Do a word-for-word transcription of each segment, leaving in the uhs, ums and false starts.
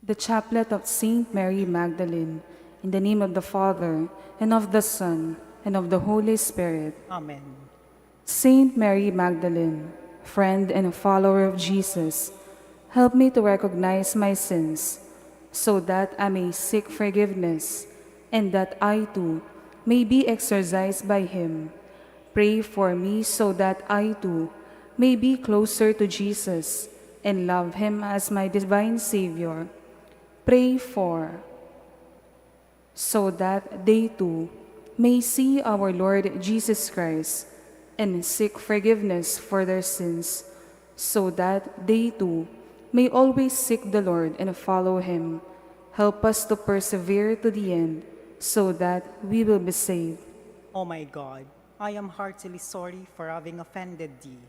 The Chaplet of Saint Mary Magdalene. In the name of the Father, and of the Son, and of the Holy Spirit. Amen. Saint Mary Magdalene, friend and follower of Jesus, help me to recognize my sins so that I may seek forgiveness and that I too may be exorcised by Him. Pray for me so that I too may be closer to Jesus and love Him as my divine Savior. Pray for so that they too may see our Lord Jesus Christ and seek forgiveness for their sins, so that they too may always seek the Lord and follow Him. Help us to persevere to the end so that we will be saved. O my God, I am heartily sorry for having offended thee,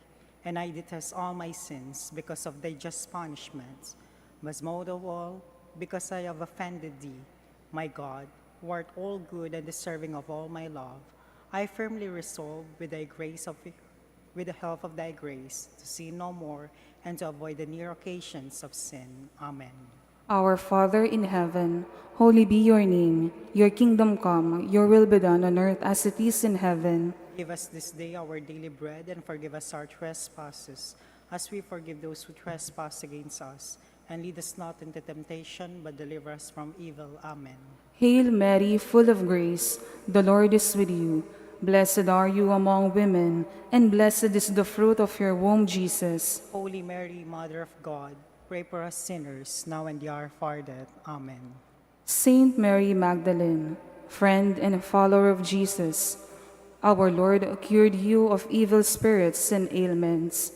and I detest all my sins because of thy just punishments. But most of all, because I have offended thee, my God, who art all good and deserving of all my love, I firmly resolve with thy grace of with the help of thy grace, to sin no more and to avoid the near occasions of sin. Amen. Our Father in heaven, holy be your name. Your kingdom come, your will be done on earth as it is in heaven. Give us this day our daily bread, and forgive us our trespasses, as we forgive those who trespass against us. And lead us not into temptation, but deliver us from evil. Amen. Hail Mary, full of grace, the Lord is with you. Blessed are you among women, and blessed is the fruit of your womb, Jesus. Holy Mary, Mother of God, pray for us sinners, now and the hour of our death. Amen. Saint Mary Magdalene, friend and follower of Jesus, our Lord cured you of evil spirits and ailments.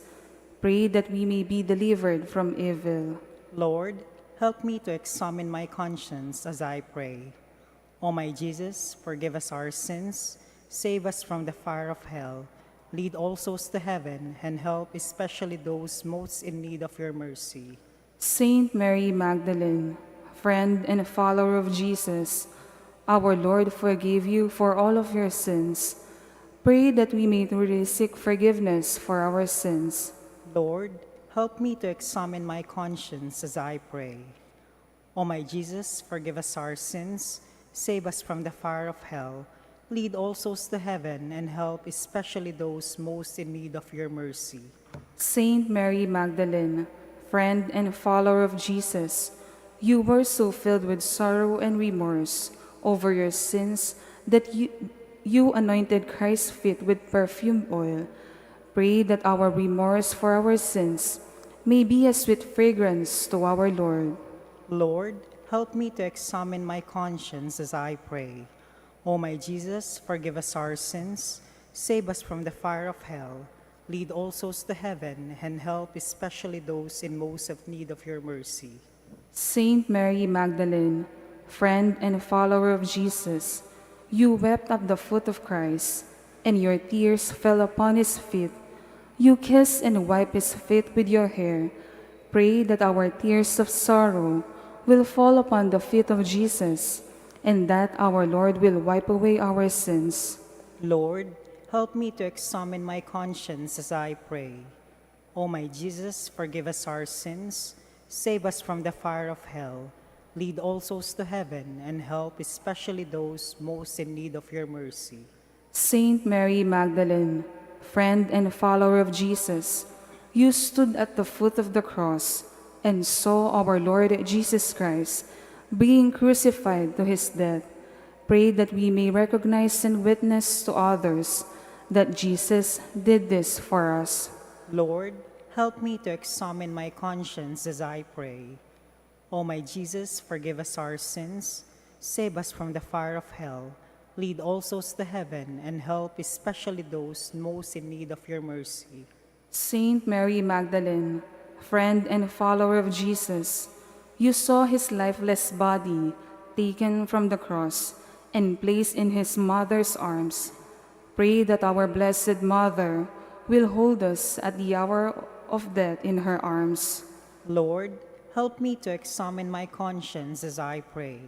Pray that we may be delivered from evil. Lord, help me to examine my conscience as I pray. O my Jesus, forgive us our sins, save us from the fire of hell, lead all souls to heaven, and help especially those most in need of your mercy. Saint Mary Magdalene, friend and follower of Jesus, our Lord forgave you for all of your sins. Pray that we may truly seek forgiveness for our sins. Lord, help me to examine my conscience as I pray. O my Jesus, forgive us our sins, save us from the fire of hell, lead all souls to heaven, and help especially those most in need of your mercy. Saint Mary Magdalene, friend and follower of Jesus, you were so filled with sorrow and remorse over your sins that you, you anointed Christ's feet with perfumed oil. Pray that our remorse for our sins may be a sweet fragrance to our Lord. Lord, help me to examine my conscience as I pray. O my Jesus, forgive us our sins, save us from the fire of hell, lead all souls to heaven, and help especially those in most of need of your mercy. Saint Mary Magdalene, friend and follower of Jesus, you wept at the foot of Christ, and your tears fell upon his feet. You kissed and wiped his feet with your hair. Pray that our tears of sorrow will fall upon the feet of Jesus, and that our Lord will wipe away our sins. Lord, help me to examine my conscience as I pray. O my Jesus, forgive us our sins, save us from the fire of hell, lead all souls to heaven, and help especially those most in need of your mercy. Saint Mary Magdalene, friend and follower of Jesus, you stood at the foot of the cross and saw our Lord Jesus Christ being crucified to his death. Pray that we may recognize and witness to others that Jesus did this for us. Lord, help me to examine my conscience as I pray. O my Jesus, forgive us our sins, save us from the fire of hell, lead all souls to heaven, and help especially those most in need of your mercy. Saint Mary Magdalene, friend and follower of Jesus, you saw his lifeless body taken from the cross and placed in his mother's arms. Pray that our Blessed Mother will hold us at the hour of death in her arms. Lord, help me to examine my conscience as I pray.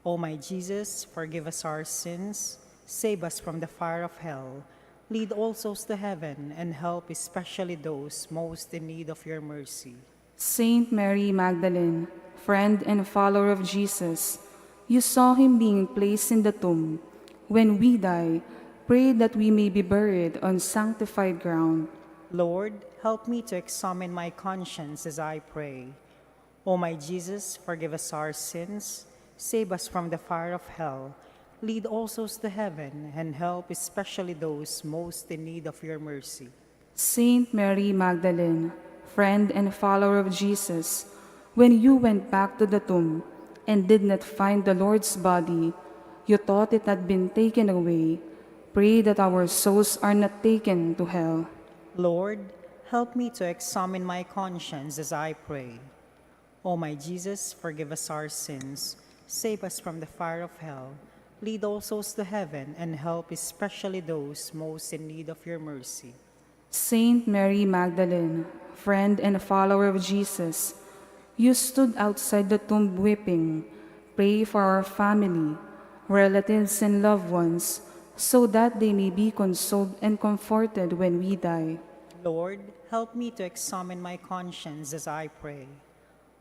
O my Jesus, forgive us our sins, save us from the fire of hell, lead all souls to heaven, and help especially those most in need of your mercy. Saint Mary Magdalene, friend and follower of Jesus, you saw him being placed in the tomb. When we die, pray that we may be buried on sanctified ground. Lord, help me to examine my conscience as I pray. O my Jesus, forgive us our sins, save us from the fire of hell, lead all souls to heaven, and help especially those most in need of your mercy. Saint Mary Magdalene, friend and follower of Jesus, when you went back to the tomb and did not find the Lord's body, you thought it had been taken away. Pray that our souls are not taken to hell. Lord, help me to examine my conscience as I pray. O my Jesus, forgive us our sins, save us from the fire of hell, lead all souls to heaven, and help especially those most in need of your mercy. Saint Mary Magdalene, friend and follower of Jesus, you stood outside the tomb weeping. Pray for our family, relatives, and loved ones, so that they may be consoled and comforted when we die. Lord, help me to examine my conscience as I pray.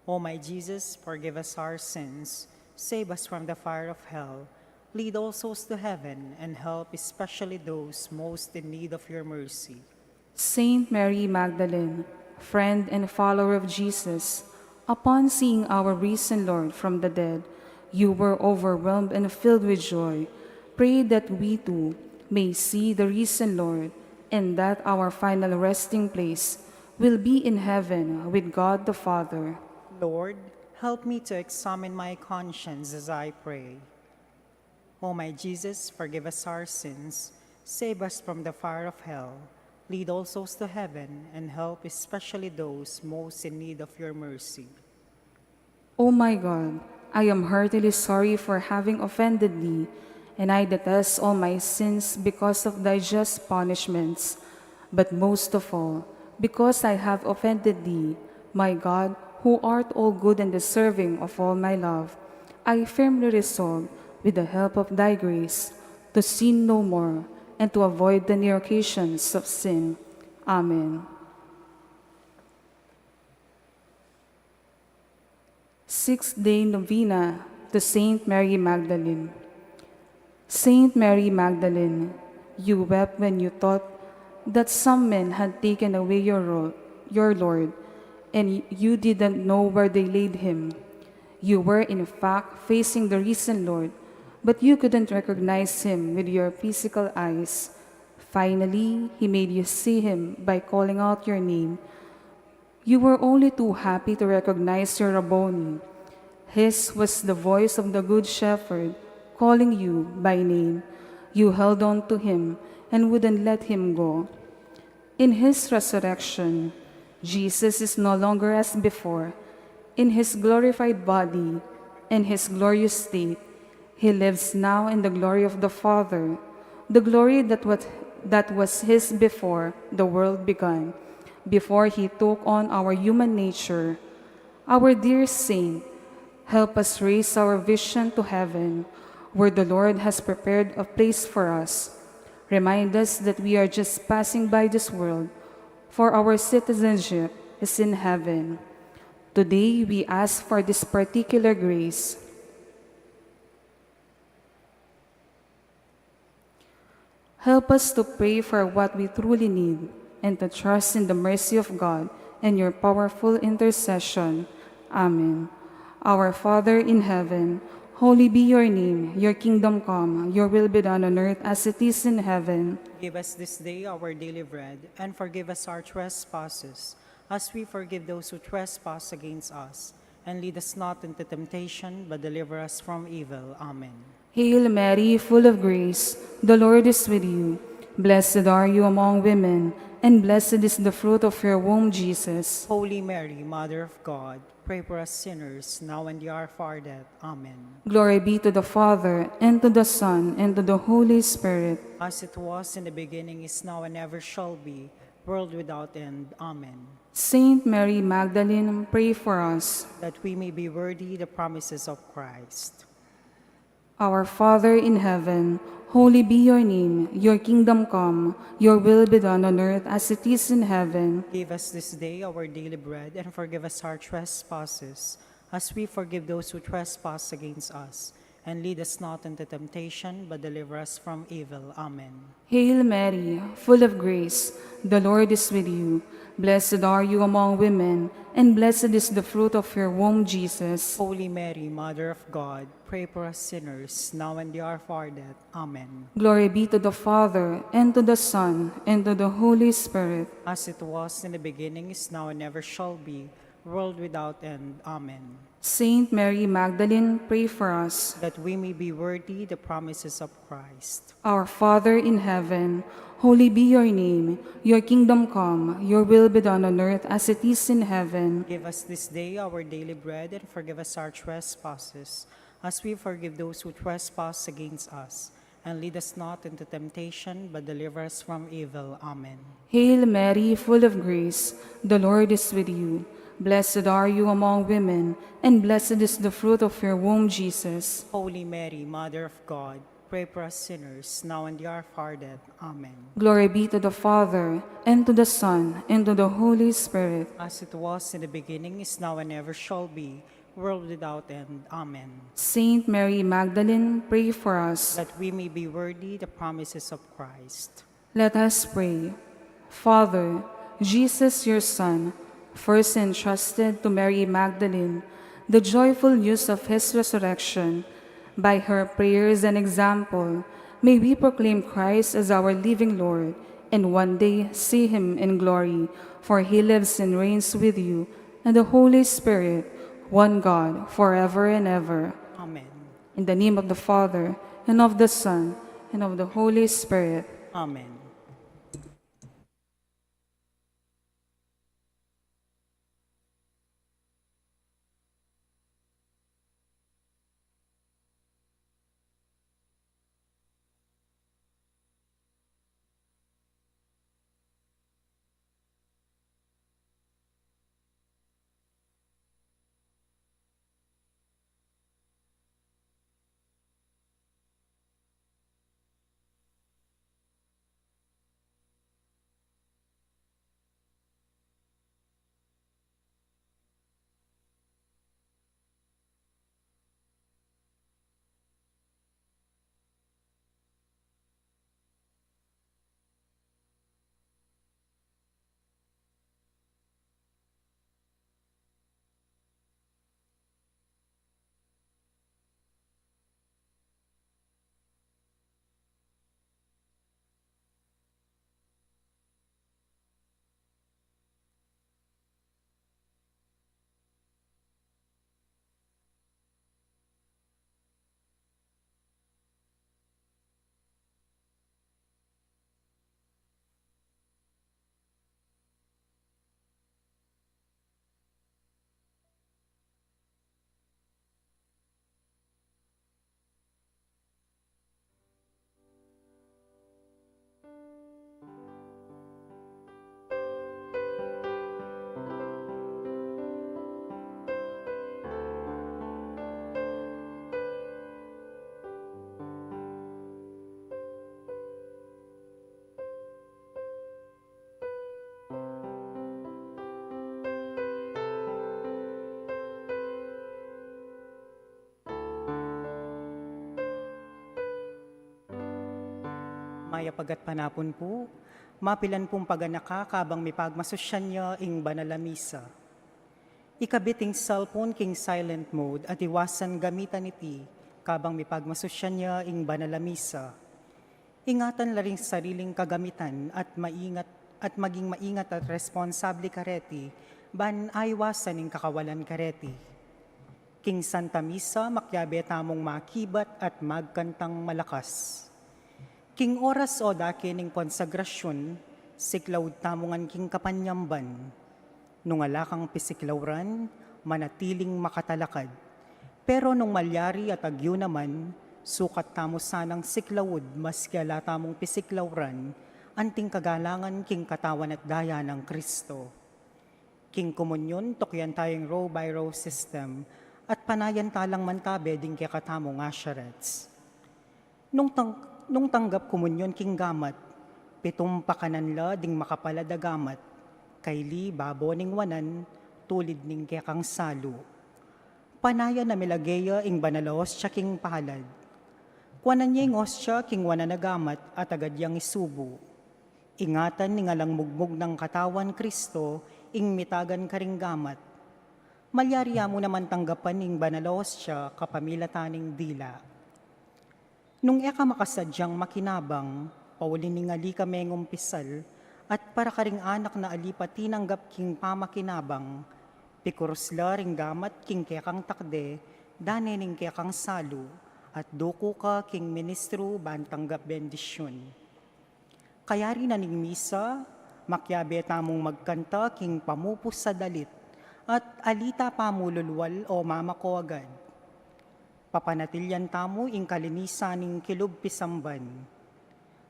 O my Jesus, forgive us our sins, save us from the fire of hell, lead all souls to heaven, and help especially those most in need of your mercy. Saint Mary Magdalene, friend and follower of Jesus, upon seeing our risen Lord from the dead, you were overwhelmed and filled with joy. Pray that we too may see the risen Lord, and that our final resting place will be in heaven with God the Father. Lord, help me to examine my conscience as I pray. O my Jesus, forgive us our sins, save us from the fire of hell, lead all souls to heaven, and help especially those most in need of your mercy. O my God, I am heartily sorry for having offended thee, and I detest all my sins because of thy just punishments. But most of all, because I have offended thee, my God, who art all good and deserving of all my love, I firmly resolve, with the help of thy grace, to sin no more and to avoid the near occasions of sin. Amen. Sixth Day Novena to Saint Mary Magdalene. Saint Mary Magdalene, you wept when you thought that some men had taken away your, ro- your Lord, and you didn't know where they laid him. You were, in fact, facing the risen Lord, but you couldn't recognize him with your physical eyes. Finally, he made you see him by calling out your name. You were only too happy to recognize your Rabboni. His was the voice of the Good Shepherd calling you by name. You held on to him and wouldn't let him go. In his resurrection, Jesus is no longer as before. In his glorified body and his glorious state, he lives now in the glory of the Father, the glory that was, that was his before the world began, before he took on our human nature. Our dear Saint, help us raise our vision to heaven, where the Lord has prepared a place for us. Remind us that we are just passing by this world, for our citizenship is in heaven. Today, we ask for this particular grace. Help us to pray for what we truly need and to trust in the mercy of God and your powerful intercession. Amen. Our Father in heaven, holy be your name. Your kingdom come. Your will be done on earth as it is in heaven. Give us this day our daily bread, and forgive us our trespasses, as we forgive those who trespass against us. And lead us not into temptation, but deliver us from evil. Amen. Hail Mary, full of grace, the Lord is with you. Blessed are you among women, and blessed is the fruit of your womb, Jesus. Holy Mary, Mother of God, pray for us sinners, now and the hour of our death. Amen. Glory be to the Father, and to the Son, and to the Holy Spirit. As it was in the beginning, is now, and ever shall be, world without end. Amen. Saint Mary Magdalene, pray for us. That we may be worthy the promises of Christ. Our Father in heaven, holy be your name. Your kingdom come. Your will be done on earth as it is in heaven. Give us this day our daily bread, and forgive us our trespasses, as we forgive those who trespass against us. And lead us not into temptation, but deliver us from evil. Amen. Hail Mary, full of grace, the Lord is with you. Blessed are you among women, and blessed is the fruit of your womb, Jesus. Holy Mary, Mother of God, pray for us sinners, now and the hour of our death. Amen. Glory be to the Father, and to the Son, and to the Holy Spirit. As it was in the beginning, is now, and ever shall be, world without end. Amen. Saint Mary Magdalene, pray for us. That we may be worthy the promises of Christ. Our Father in heaven, holy be your name. Your kingdom come, your will be done on earth as it is in heaven. Give us this day our daily bread, and forgive us our trespasses, as we forgive those who trespass against us. And lead us not into temptation, but deliver us from evil. Amen. Hail Mary, full of grace, the Lord is with you. Blessed are you among women, and blessed is the fruit of your womb, Jesus. Holy Mary, Mother of God, pray for us sinners, now and the hour of our death. Amen. Glory be to the Father, and to the Son, and to the Holy Spirit. As it was in the beginning, is now, and ever shall be, world without end. Amen. Saint Mary Magdalene, pray for us. That we may be worthy the promises of Christ. Let us pray. Father, Jesus, your Son, first entrusted to Mary Magdalene the joyful news of his resurrection, by her prayers and example, may we proclaim Christ as our living Lord, and one day see him in glory, for he lives and reigns with you and the Holy Spirit, one God, forever and ever. Amen. In the name of the Father, and of the Son, and of the Holy Spirit. Amen. Mayap a gatpanapun pu, mapilan pung paganaka kabang mipagmasusyan ya ing banal a misa. Ikabit ing cellphone king silent mode at iwasan gamitan iti kabang mipagmasusyan ya ing banal a misa. Ingatan la ring sariling kagamitan at maingat, at maging maingat at responsable kareti, ban aiwasan ing kakawalan kareti. King Santa Misa, makiabe tamung makibat at magkantang malakas. King oras o dake ning konsagrasyun, siklaud tamu ngan king kapanyamban. Nung ala kang pisiklauran, manatiling makatalakad. Pero nung malyari at agyu naman, sukat tamu sanang siklaud maski ala tamung pisiklauran, anting kagalangan king katawan at daya nang Kristo. King komunyon, tukyan taya ing row by row system, at panayan ta lang mantabe ding kekatamung usherettes. Nung tang-, nung tanggap komunyon king gamat, pitung pakanan la ding makapalad a gamat, kaili babo ning wanan, tulid ning kekang salu. Panayan a milage ya ing banal a ostia king palad. Kuanan ye ing ostia king wanan a gamat at agad yang isubu. Ingatan ning alang mugmug nang Katawan Kristo ing mitagan karing gamat. Malyari ya mu naman tanggapan ing banal a ostia kapamilatan ning dila. Nung e ka makasadyang makinabang, pauli ning ali ka mengumpisal, at para karing anak na ali pa tinanggap king pamakinabang, pikurus la ring gamat king kekang takde, dane ning kekang salu, at duku ka king ministru ban tanggap bendisyun. Kayari na ning misa, makiabe tamung magkanta king pamupus a dalit, at ali ta pamululwal o mamako agad. Papanatilyan tamu ing kalinisan ning kilub pisamban.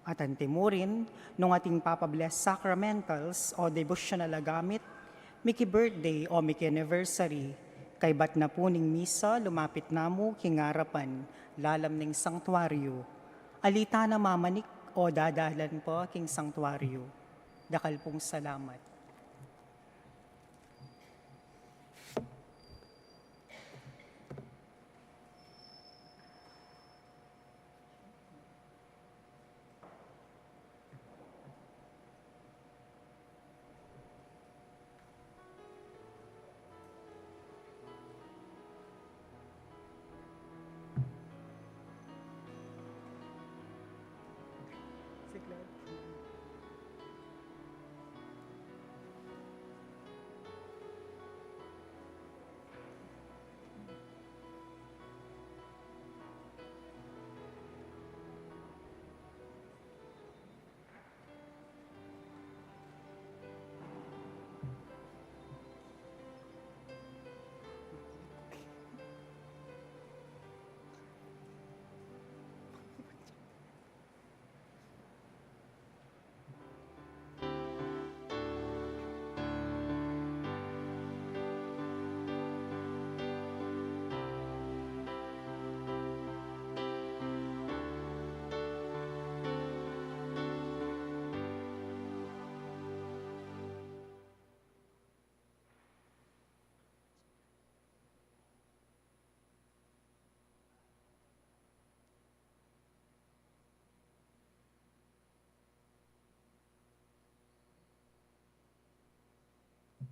At antimurin, nung ating papabless sacramentals o devotional a gamit, miki-birthday o miki-anniversary, kaybat na pu ning misa, lumapit na mu king arapan, lalam ning sangtuaryo. Ali ta na mamanik o dadalan pa king sangtuaryo. Dakal pung salamat.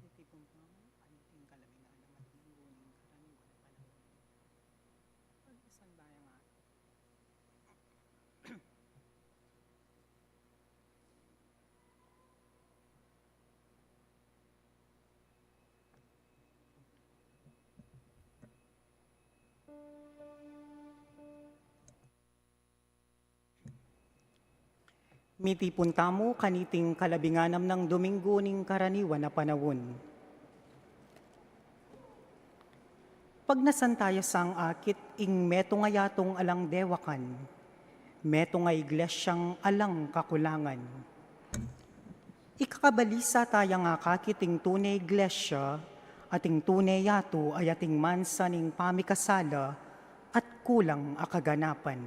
Iti pung pamamani, king kalabingan nang Dominggo ning karaniwan a panaun. Pagbisan tamu nga. Mitipun tamu kaniting kalabingan nang Dominggo ning karaniwan a panaun. Pagnasan taya sang akit ing metung a yatung alang dewakan, metung a iglesyang alang kakulangan. Ikakabalisa taya nga akakit ing tune iglesia at ing tune yatu a ating mansa ning pamikasala at kulang a kaganapan.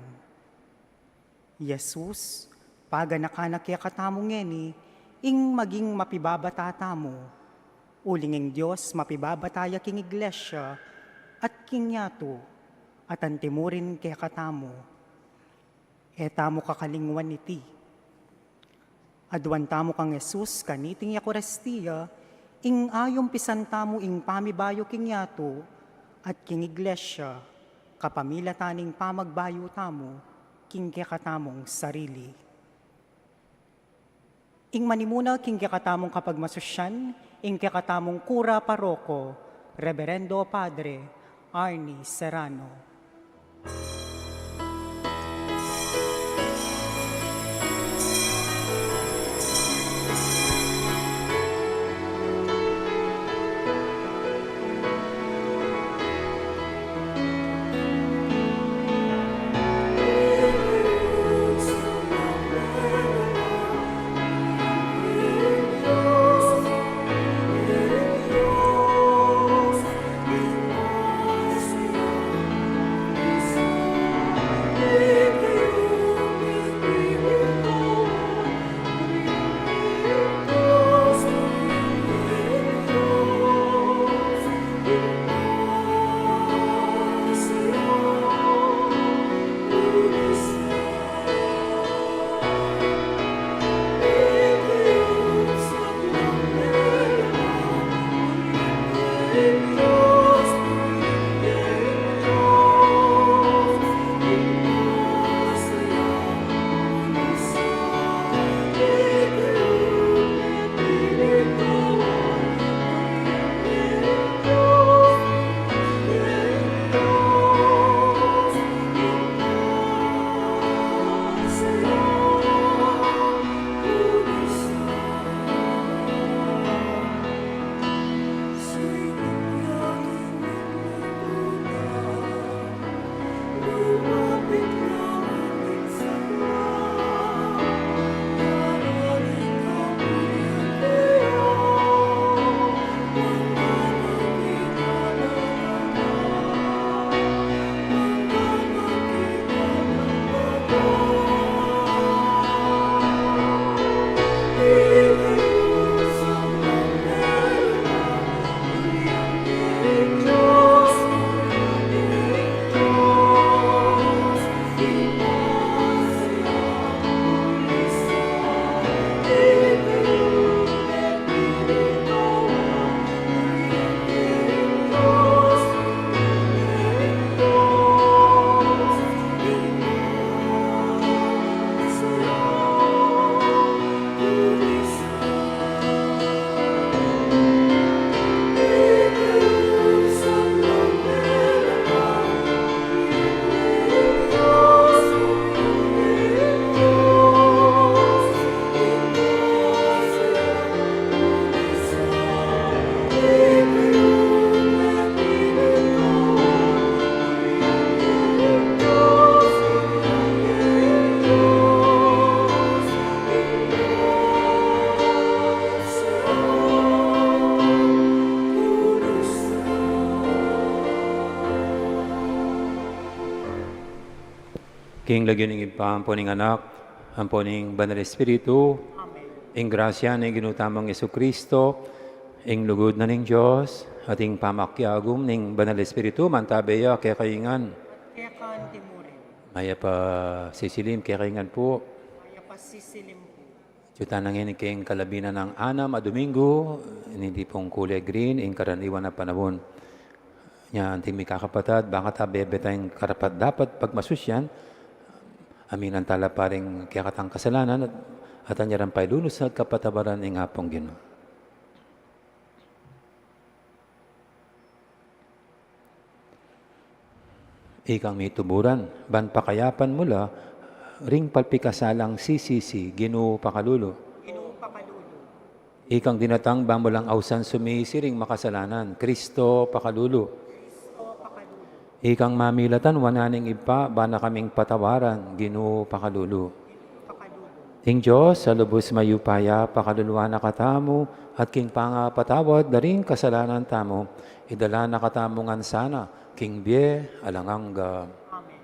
Jesus, paganakan na kekatamu ngeni ing maging mapibabata tamu. Uling ing Dios mapibabata ya king iglesia at king yatu, at antimurin kekatamu. E tamu kakalingwan iti. Aduan tamu kang Jesus kaniting Eukaristia, ing ayumpisan tamu ing pamibayu king yatu at king iglesia, kapamilatan ning pamagbayu tamu king kekatamung sarili. Ing manimuna king kekatamung kapagmasusyan, ing kekatamung kura paroko, Reverendo Padre Arnie Serrano. King lagyu ning Ibpa, ampo ning Anak, ampo ning Banal Espiritu. Amen. Ing grasya ning Ginu tamung Jesucristo, ing lugud na ning Dios, at ing pamakiagum ning Banal Espiritu, mantabe ya kekayu ngan. Keka naman murin. Mayap a sisilim kekayu ngan pu. Mayap a sisilim pu. Atyu tana ngeni king kalabi na nang anam a Domingo ning Tipung Kule Green, ing karaniwan a panaun. Nya, anting mikakapatad, bang kata bebe tayang karapat-dapat pagmasusyan, aminan tala pa ring kekatang kasalanan, at, at anya rang pailunus at kapatawaran ning Apung Ginu. Ikang mituburan, ban pakayapan mu la ring palpikasalang sisisi, Ginu pakalulu. Ginu pakalulu. Ikang dinatang ban mu lang ausan sumisi ring makasalanan, Kristo pakalulu. Kristo pakalulu. Ikang mamilatan wanan ning Ibpa, ban na kaming patawaran, Ginu pakalulu. Ing Dios a lubus mayupaya, pakaluluan na katamu, at king pangapatawad da ring kasalanan tamu, idala na katamu ngan sana king bie alang angga. Amen.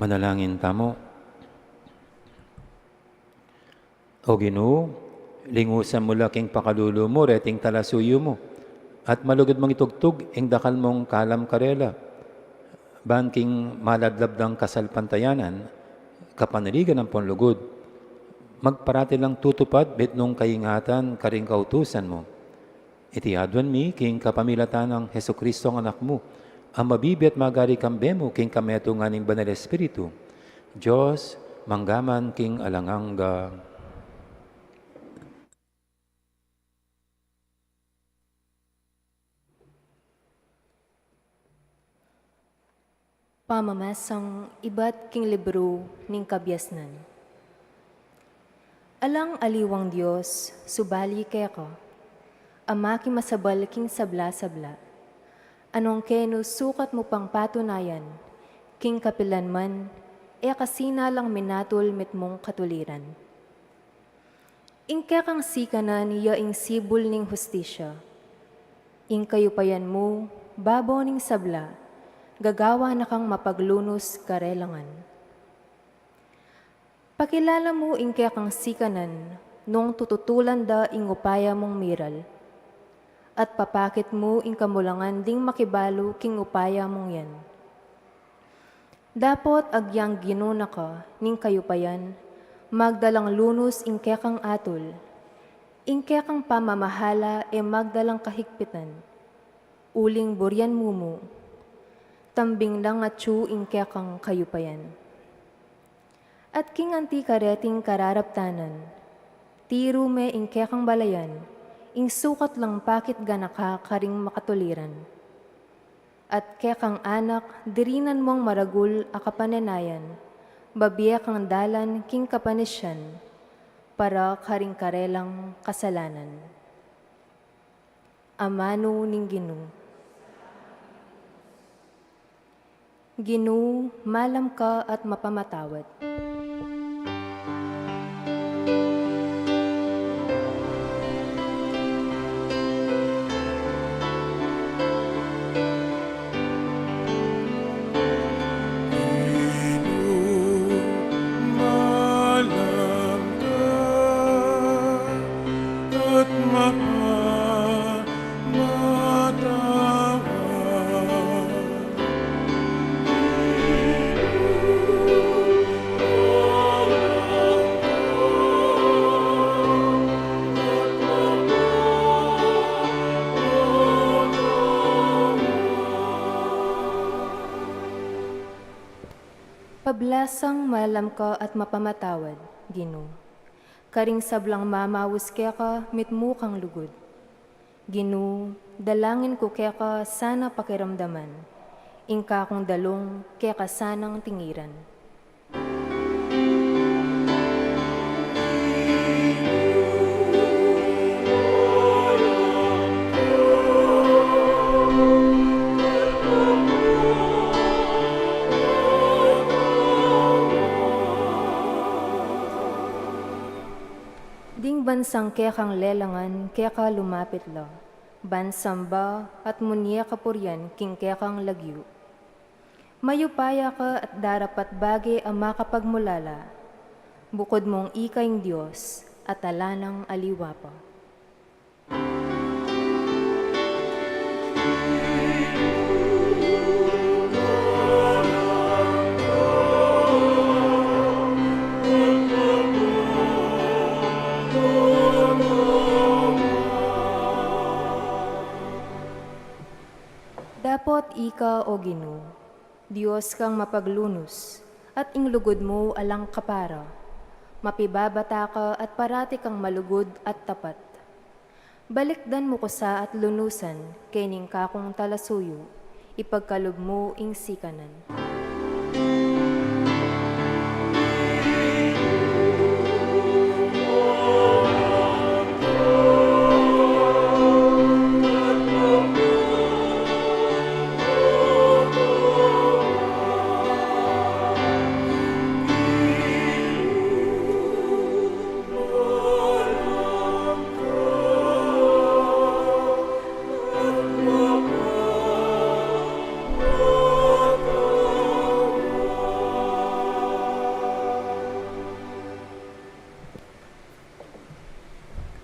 Manalangin tamu. O Ginu, lingusan mu la king pakalulu mu reting talasuyu mu, at malugud mung itugtug ing dakal mung kalam karela, ban king maladlab dang kasalpantayanan, kapanaligan ampong lugud, magparati lang tutupad mitmung kaingatan karing kautusan mu. Iti aduan mi king kapamilatan nang Jesucristo a Anak mu, a mabibie at magari kambe mu king kametungan ning Banal Espiritu, Dios, mangga man king alang angga. Pamamasang ibat king libru ning Kabiasnan. Alang aliwang Dios, subali keka, a makimasabal king sabla-sabla, a nung kenu sukat mu pang patunayan, king kapilan man, e ka sinalang minatul mitmung katuliran. Ing kekang sikanan ya ing sibul ning hustisya. Ing kayupayan mu, babo ning sabla, gagawa na kang mapaglunus karelangan. Pakilala mu ing kekang sikanan nung tututulan da ing upaya mung miral, at papakit mu ing kamulangan ding makibalu king upaya mung yan. Dapot agyang Ginu na ka ning kayupayan, magdalang lunus ing kekang atul, ing kekang pamamahala e magdalang kahigpitan. Uling burian mu mu, tambing lang atyu ing kekang kayupayan. At king anti kareting kararaptanan, tiru me ing kekang balayan, ing sukat lang pakit ganaka karing makatuliran. At kekang anak, dirinan mung maragul a kapanenayan, babie kang dalan king kapanisian, para karing karelang kasalanan. Amanu ning Ginu. Ginu, malam ka at mapamatawad. Ginu, malam ka at mapamatawad. Pablasang malam ka at mapamatawad, Ginu. Karing sablang mamaus keka mitmu kang lugud. Ginu, dalangin ku keka sana pakiramdaman, ing kakung dalung keka sanang tingiran. Ding bansang kekang lelangan keka lumapit la, ban samba at munye kapurian king kekang lagyu. Mayupaya ka at darapat bage a makapagmulala, bukud mung ika ing Dios at ala nang aliwa pa. Dapot ika, O Ginu, Dios kang mapaglunus, at ing lugud mu alang kapara. Mapibabata ka at parati kang malugud at tapat. Balikdan mu ku sa at lunusan, keni ing kakung talasuyu, ipagkalub mu ing sikanan.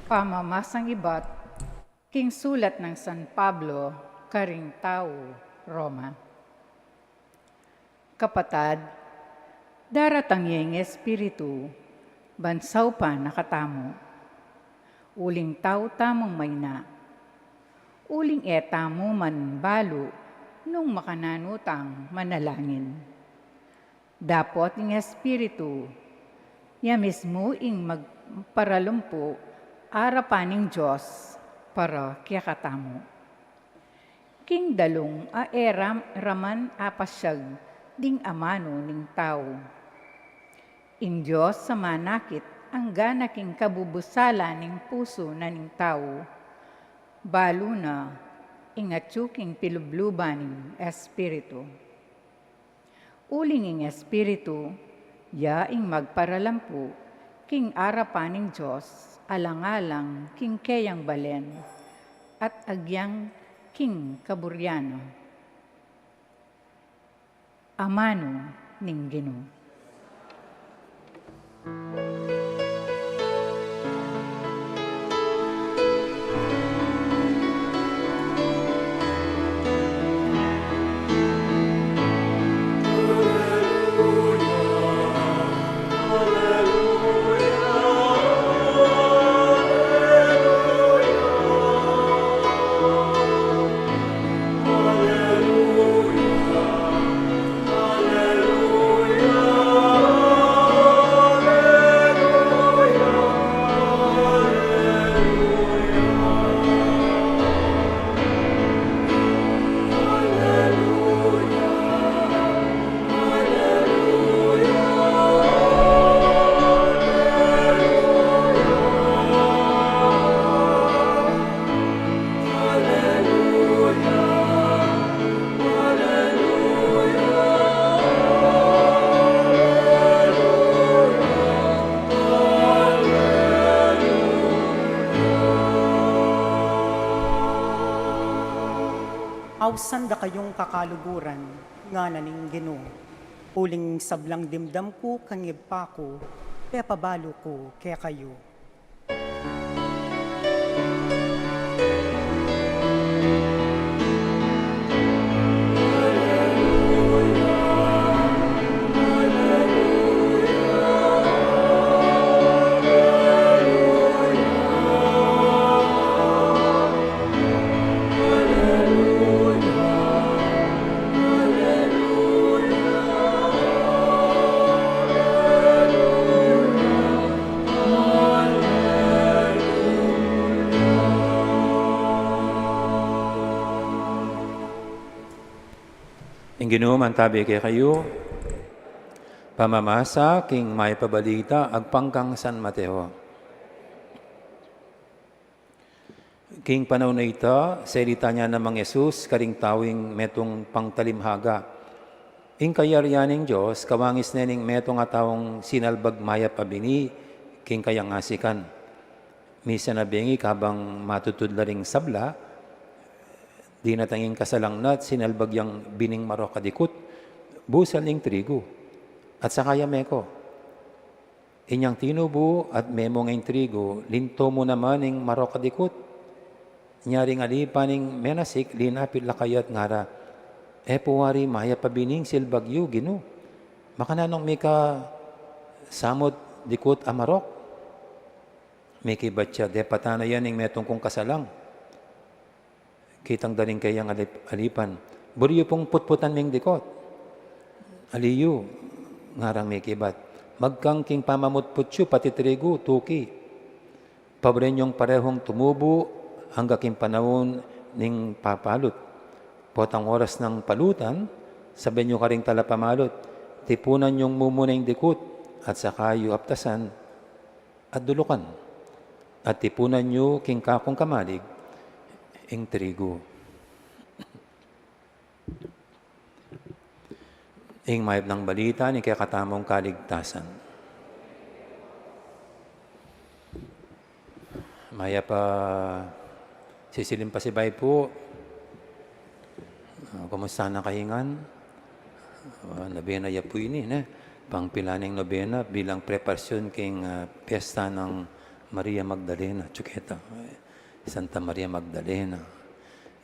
Pamamasang ibat king sulat nang San Pablo karing tau Roma. Kapatad, daratang ya ing Espiritu, ban saupan na katamu. Uling tau tamung maina. Uling e tamu man balu nung makananu tang manalangin. Dapot ing Espiritu, ya mismu ing magparalumpu arapan ning Dios para kekatamu. King dalung a e ra man apasiag ding amanu ning tau. Ing Dios a manakit anggana king kabubusala ning pusu na ning tau, balu na ing atyu king pilubluban ning Espiritu. Uling ing Espiritu, ya ing magparalampu king arapan ning Dios, alang-alang king keyang balen, at agyang king kaburian na. Amanu ning Ginu. Ausan da kayung kakaluguran, ngana ning Ginu, uling sablang dimdam ku kang Ibpa ku, pepabalu ku kekayu. Ing Ginu mantabi kekayu. Pamamasa king Mayap a Balita agpang kang San Mateo. King panaun a ita, selita ne namang Jesus karing tau ing metung pangtalimhaga. Ing kayarian ning Dios kawangis ne ning metung a taung sinalbag mayap a bini king kayang asikan. Misan a bengi kabang matutud la ring sabla, dinatang ing kasalang na at sinalbag yang bining marok a dikut, busal ning trigu, at saka ya meko. Inyang tinubu at memunga ing trigu, linto mu naman ing marok a dikut. Nya ring alipan ning menasik, linapit la kaya at ngara, "E pu wari mayap a bining silbag yu, Ginu. Makananu mika samut dikut a marok?" Mekibat ya, "Depatan na yan ing metung kung kasalang." Kitang da ring kayang alip-, alipan, "Buri yu pung putputan ming dikut." "Ali yu," ngarang mekibat, "magkang king pamamutput yu pati trigu, tuki. Paburen yung parehung tumubu angga king panaun ning papalut. Potang oras nang palutan, sabian yu karing talapamalut, tipunan yung mumuna ing dikut, at saka yu aptasan at dulukan, at tipunan yu king kakung kamalig ing trigu." Ing mayap nang balita ning kekatamung kaligtasan. Mayap a sisilim pasibayu pu. Ah, kumusta na kayu ngan? Ah, nobena ya pu ini, ne? Pangpilan ning nobena bilang preparasyon king, ah, piyesta nang Maria Magdalena, Chuqueta. Santa Maria Magdalena.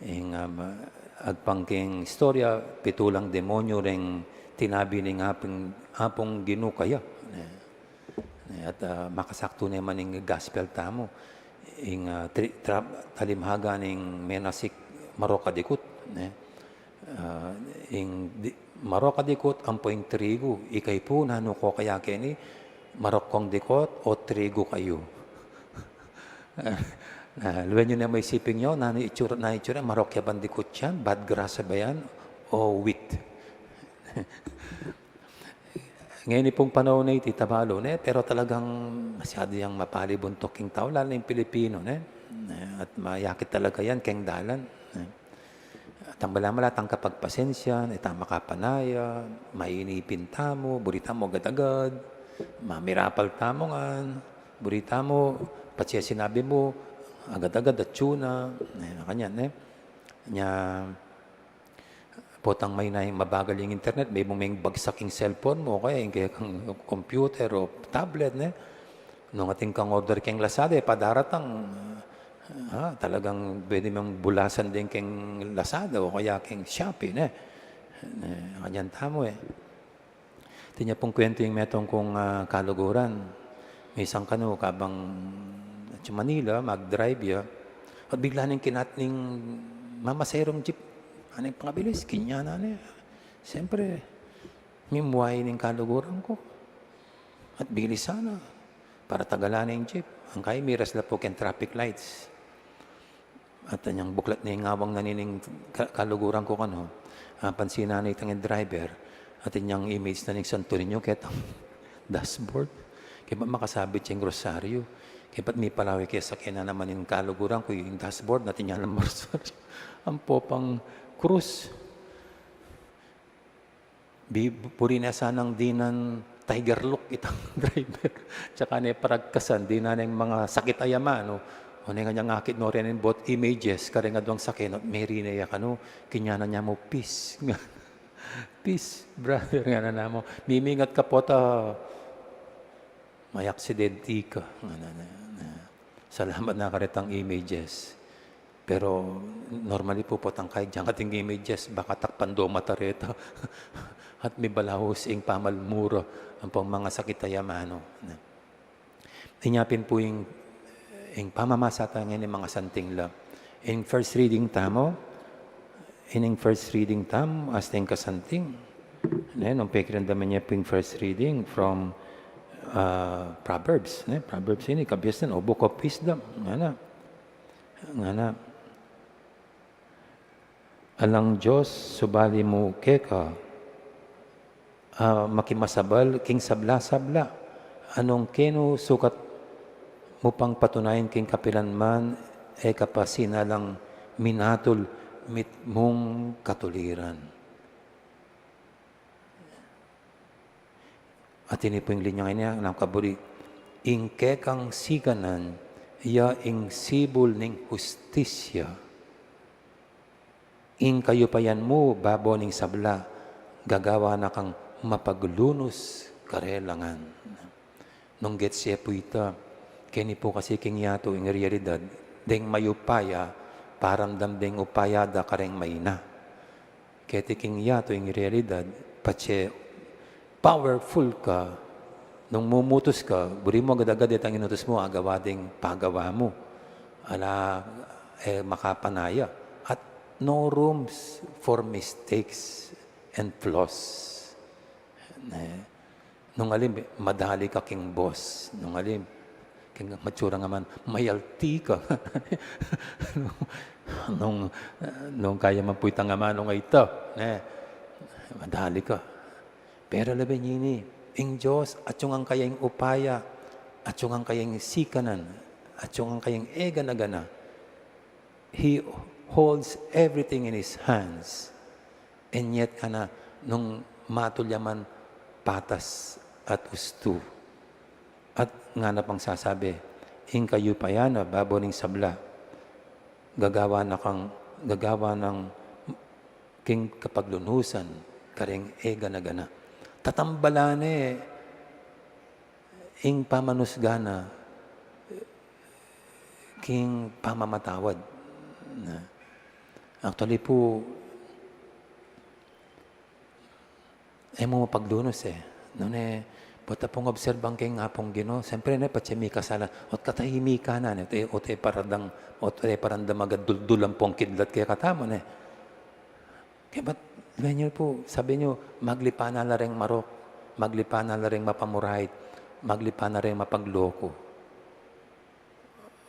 Ing, ah, ma-, agpang king istorya, pitu lang demonyu ring tinabi ning Apung, Apung Ginu kaya, ne? Ne, at, ah, makasaktu ne man ing gospel tamu. Ing, ah, tri-, tra-, talimhaga ning menasik marok a dikut, ne? Ah, ing di-, marok a dikut ampo ing trigu. Ikayu pu, nanu ko kaya keni, marok kong dikut o trigu kayu? Na, luwen yu ne maisipin yu, nanu itsura, nanu itsura, marok ya bang dikut yan, bad grasya ba yan, o wheat? Ngeni pung panaun a iti, tabalu ne, pero talagang masyadu yang mapalibuntuk ing tau, lalu na ing Pilipino, ne? Ne, at mayakit talaga yan keng dalan, ne? At ang bala-mala tang kapagpasensya, ne, tama ka panaya, mainipin tamu, buri tamu agad-agad, mamirapal tamu ngan, buri tamu, patse sinabi mu, agad-agad, atsu na, ne, kanyan, ne? Nya, potang maina ing mabagal ing internet, maybe meng bagsak ing cellphone mu, o kaya ing kekang computer o tablet, ne? Nung atin kang order keng Lazada, e pa daratang, ah, talagang pwede meng bulasan din keng Lazada o kaya keng Shopee, ne? Ne, kanyan tamu, e. Atin ya pung kwentu ing metung kung, ah, kaluguran. Misan kanu, kabang atsu Manila, mag-drive ya. At bigla neng kinat ning mamaserong jeep. Aneng pangabilis, kinyanan ne. Siyempre, mimwai ning kaluguran ku. At bilis sana. Para tagalan ne ing jeep. Ang kaya miras la pu keng traffic lights. At inyang buklat ne ing awang na nining ka-, kaluguran ku kanu. Apansinan ne itang driver. At inyang image na ning Santo Niño ketang dashboard. Kaybat makasabit ya ing rosaryo. Kaybat mipalawe keng sakyan na naman ing kaluguran ku, ing dashboard, at inyang rosaryo. Ampo pang krus. Bi-, buri ne sanang dinan tiger look itang driver. Tsaka ne paragkasan, dinan ing mangasakit a yaman, no? O ne kanyang akit no rin bot images, kareng aduang saken, at meri ne ya kanu, kinyanan ya mu, "Peace." Peace, brother, ngana na mu. Mimingat ka pota, may aksidente ka. Ngana na, na. Salamat na karetang images. Pero normally pu potang kay dyang ating images, baka takpan do mata reta. At mibalaus ing pamalmura, ampong mangasakit a manu. Na. Inya pin pu ing, ing pamamasa ta ngeni mangasanting la. Ing first reading tamu, ing first reading tamu, as ing kasanting. Ne, nung pekiramdaman ye pu ing first reading from, ah, Proverbs, ne? Proverbs ini, kabiasnan, o Book of Wisdom, ngana. Ngana. Alang Dios, subali mu keka, ah, makimasabal king sabla-sabla. Nung kenu sukat mu pang patunayan king kapilan man, e ka pa sinalang minatul mitmung katuliran. At ini pu ing linya ngeni, a kaburi, ing kekang sikanan, ya ing sibul ning hustisya. Ing kayupayan mu babo ning sabla, gagawa na kang mapaglunus karelangan. Nung gets ye pu ita, keni pu kasi king yatu ing realidad, deng mayupaya, paramdam deng upaya da kareng maina. Keti king yatu ing realidad, patse powerful ka, nung mumutus ka, buri mu agad-agad itang inutus mu, agawa ding pagawa mu. Ala, e, makapanaya. At no rooms for mistakes and flaws. Ne? Nung alim, madali ka king boss. Nung alim, king matsura nga man, mayalti ka. nung, nung kaya man pu itang amanung ita, ne? Madali ka. Pero labi ngeni, ing Dios, atiu ngan kaya ing upaya, atiu ngan kaya ing sikanan, atiu ngan kaya ing e gana-gana. He holds everything in His hands. And yet, ngana, nung matul ya man patas at ustu. At ngana pang sasabi, ing kayupayan na babo ning sabla, gagawa na kang, gagawa nang king kapaglunusan, kareng e gana-gana. Tatambalan ne, ing pamanusgan na king pamamatawad. Na, actually pu, e mu mapaglunus e. Nune, pota pung obserban king Apung Ginu, siyempre ne, patse mikasalan, ot katahimikan na, ne, ot e, ot e paradang, ot e paramdam agad duldul ampong kidlat kekatamu, ne. Kaya ba't, ganyan pu, sabi niyo, maglipa na la reng marok, maglipa na la reng mapamurait, maglipa na reng mapagloko.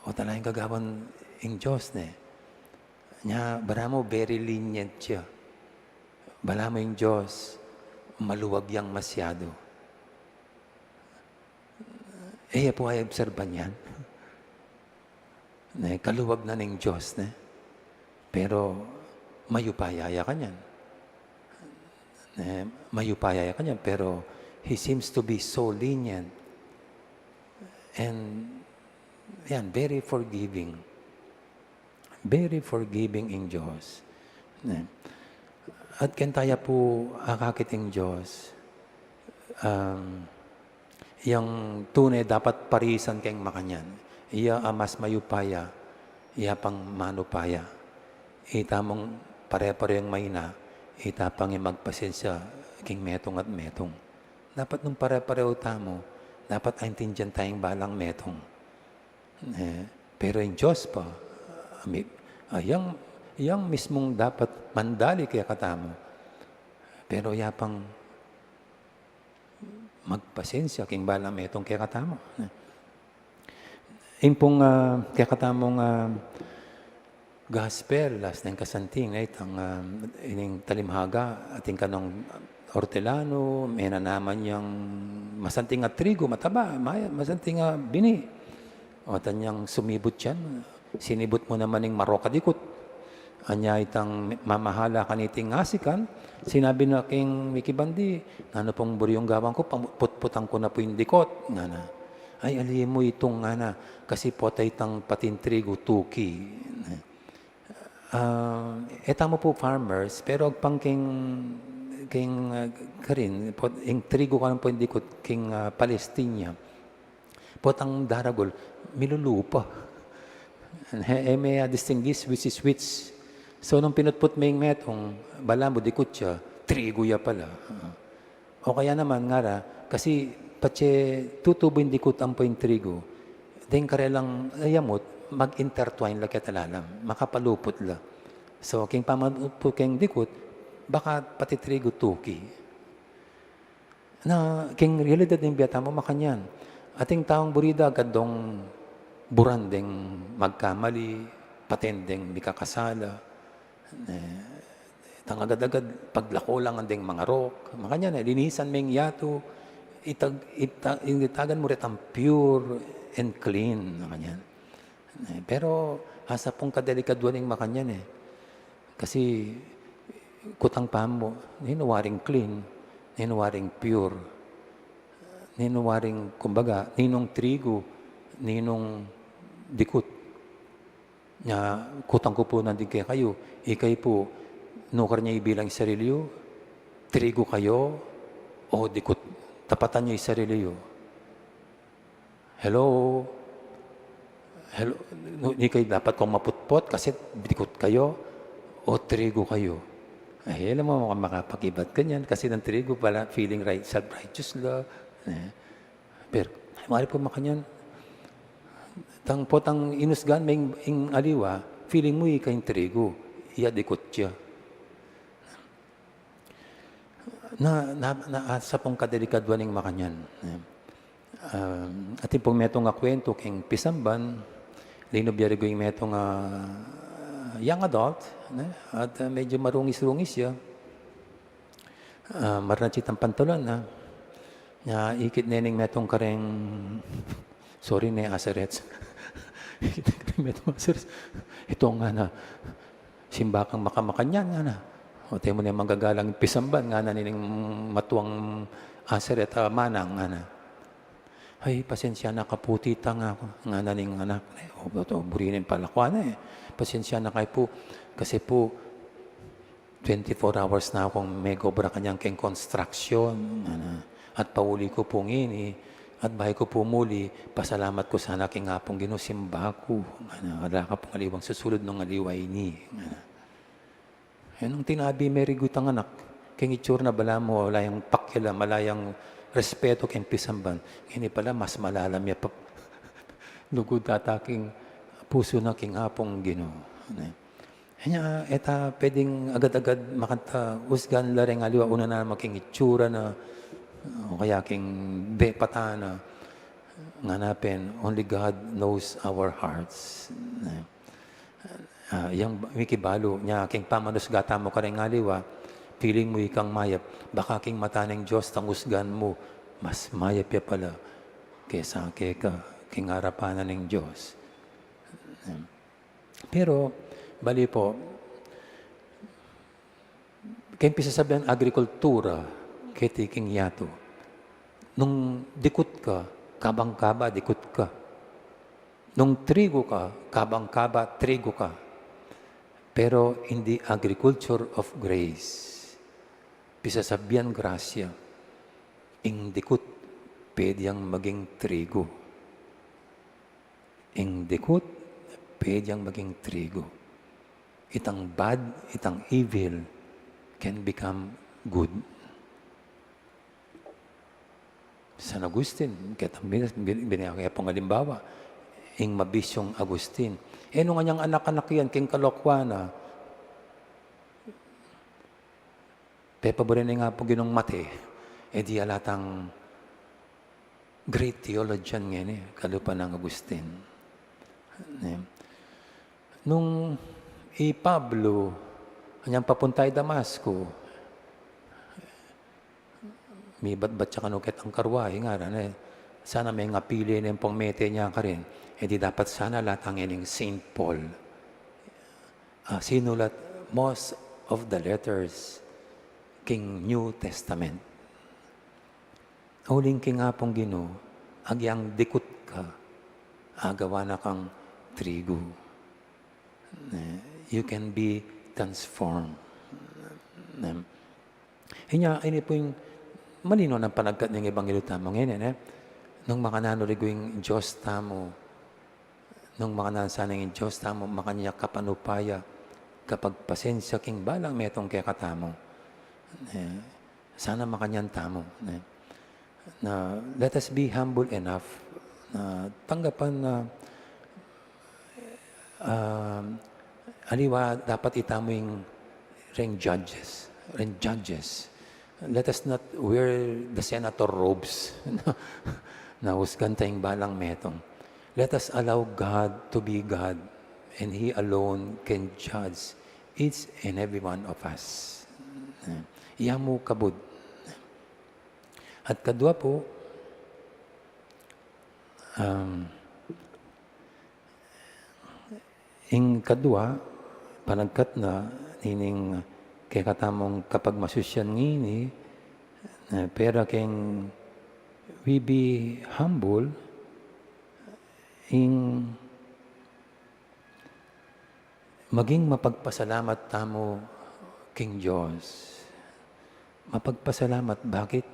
O talagang gagawan ing Diyos, ne? Nya, balamu, very lenient siya. Balamu ing Diyos, maluwag yang masyado. E ya pu a-obserban yan. Ne, kaluwag na ning Diyos, ne? Pero mayupaya ya kanyan. Ne, mayupaya ya kanyan, pero he seems to be so lenient. And, yan, very forgiving. Very forgiving ing Diyos. Ne? At keng taya pu akakit ing Diyos, um, yang tune dapat parisan keng makanyan. Iya a mas mayupaya, iya pang manupaya. Ita mung pare-pareng maina, ita pang magpasensya king metung at metung. Dapat nung pare-pareho tamu, dapat aintindian tayang balang metung. Eh, pero ing Diyos pa, ami-, ah, yang, yang mismung dapat mandali kekatamu. Pero ya pang magpasensya king balang metung kekatamu. Ing pung, ah, kekatamung, ah, gospel, las neng kasanting, ne, itang, ah, ining talimhaga, atin kanung ortelano, menanaman yang masanting a trigo, mataba, maya-, masanting a bini. O, atan yang sumibut yan, sinibut mu naman ing marok a dikut. Anya itang mamahala kaniting asikan, sinabi na king mikibandi, "Nanu pung buri yung gawan ku, pam-, putputan ku na pu ing dikut," ngana. Ay, ali mu itung ngana, kasi potay tang pating trigu tuki. Ah, e tamu pu farmers, pero agpang king, king, ah, karin, pot-, ing trigu ka lang pu ing dikut king, ah, Palestina. Potang daragul, milulupa. E, e me, ah, distinguish which is which. So, nung pinutput me ing metung, balamu dikut ya, trigu ya pala. Ah. O kaya naman, ngara, kasi patse tutubu ing dikut ampo ing trigu, deng karelang ayamut, mag-intertwine la keta lalam, makapaluput la. So, king pamutput keng dikut, baka pati trigu tuki. Na, king realidad ning bie tamu makanyan. Ating taung buri da agad dong buran deng magkamali, paten deng mikakasala. E, tang agad-agad, paglako la ngan deng mangarok. Makanyan, e, linisan me ing yatu, itag-, ita-, itagan mu retang pure and clean, makanyan. E, pero, asa pung kadelikadua ning makanyan, e. Kasi, kutang pamu, ninu waring clean, ninu waring pure, ninu waring, kumbaga, ninung trigu, ninung dikut. Nya, kutang ku pu nandin kekayu, ikayu pu, nukar yu ibilang ing sarili yu, trigu kayu, o dikut, tapatan yu ing sarili yu. Hello? Hello? Nu-, ikayu dapat kung maputput, kasi dikut kayu, o trigu kayu. Ay, alam mo, maka-, makapag-ibat ka niyan, kasi ng trigu pala, feeling right, self-righteous la. E. Pero, ay, mari pu makanyan. Tang potang inusgan me ing, ing aliwa, feeling mu ika ing trigu, iya dikut ya. Na, na, na, asa pung kadelikadua ning makanyan. E. Um, atin pung metung a kwentu king pisamban, linub ya rigu ing metung a young adult, ne? At, ah, medyo marungis-rungis ya. Ah, marnacit ang pantalon, ah. Nya, ikit ne ning metung kareng, sorry ne, asarets. Ikit ne kareng metung asarets. Ito ngana, simba kang makamakanyan, ngana. O, temu ne manggagalang pisamban, ngana nining matuang asaret, ah, manang, ngana. Ay, pasensya na, kaputi tang aku, ngana ning anak. O, o, buri ning palakuan, e. Pasensya na kayu pu, kasi pu, twenty-four hours na kung megobra kanyan keng construction, ngana. At pauli ku pu ngeni, at bayu ku pu muli, pasalamat ku sana king Apung Ginu, simba ku, ngana. Ala ka pung aliwang susulud nung aliwa ini, ngana. E, nung tinabi me rigu itang anak, keng itsura na balamu, ala yang pakialam, ala yang respeto keng pisamban. Ngeni pala, mas malalam ya pa, lugud ata king pusu na king Apung Ginu. Ne? Nya, e ta pwedeng agad-agad makanta usgan la reng aliwa, una na naman king itsura na, o kaya king bepatan na, ngana pin, only God knows our hearts. Ne? Ah, yang mikibalu, nya king pamanusga tamu kareng aliwa, feeling mu ikang mayap, baka king mata ning Dios tang usgan mu, mas mayap ya pala kesa keka, king arapan na ning Dios. Pero, bali pu, keng pisasabian agrikultura, keti king yatu. Nung dikut ka, kabang-kaba, dikut ka. Nung trigu ka, kabang-kaba, trigu ka. Pero in the agriculture of grace, pisasabian grasya, ing dikut pwede yang maging trigu. Ing dikut pwede yang maging trigu. Itang bad, itang evil can become good. San Agustin, keta bin-, bin-, binigyan ko pang alimbawa, ing mabisyung Agustin. E, nung anyang anak-anak yan, king kalokuan na, pepaburen ne ing Apung Ginung mate, e di ala tang great theologian ngeni, kalupa nang Agustin. Ne? Nung i Pablo, anyang papunta i Damasco, mibatbat ya kanu ketang karwahe, ngara ne, sana mengapili ne pang mete ne karin, e di dapat sana ala tang ngening Saint Paul. Ah, sinulat most of the letters king New Testament. Uling king Apung Ginu, agyang dikut agawa na kang trigo. Eh, you can be transformed. Eh, inya, ini pu ing malino nang panagkat ning ebanghelyo tamu ngeni, eh. Nung makananu rigu ing Dios tamu, nung makananu sana ing Dios tamu, makanyan ya kapanupaya, kapagpasensya king balang metung kekatamu. Eh, sana makanyan tamu, eh. Na, let us be humble enough na tanggapan na, um, aliwa dapat itamu ing ring judges, ring judges. Let us not wear the senator robes na, na husgan tayung balang metung. Let us allow God to be God, and He alone can judge each and every one of us. Eh, iya mu kabud. At kadua pu, um, ing kadua, panagkat na nining kekatamung kapagmasusyan ngeni, eh, pera keng we be humble, ing maging mapagpasalamat tamu king Dios. Mapagpasalamat, bakit?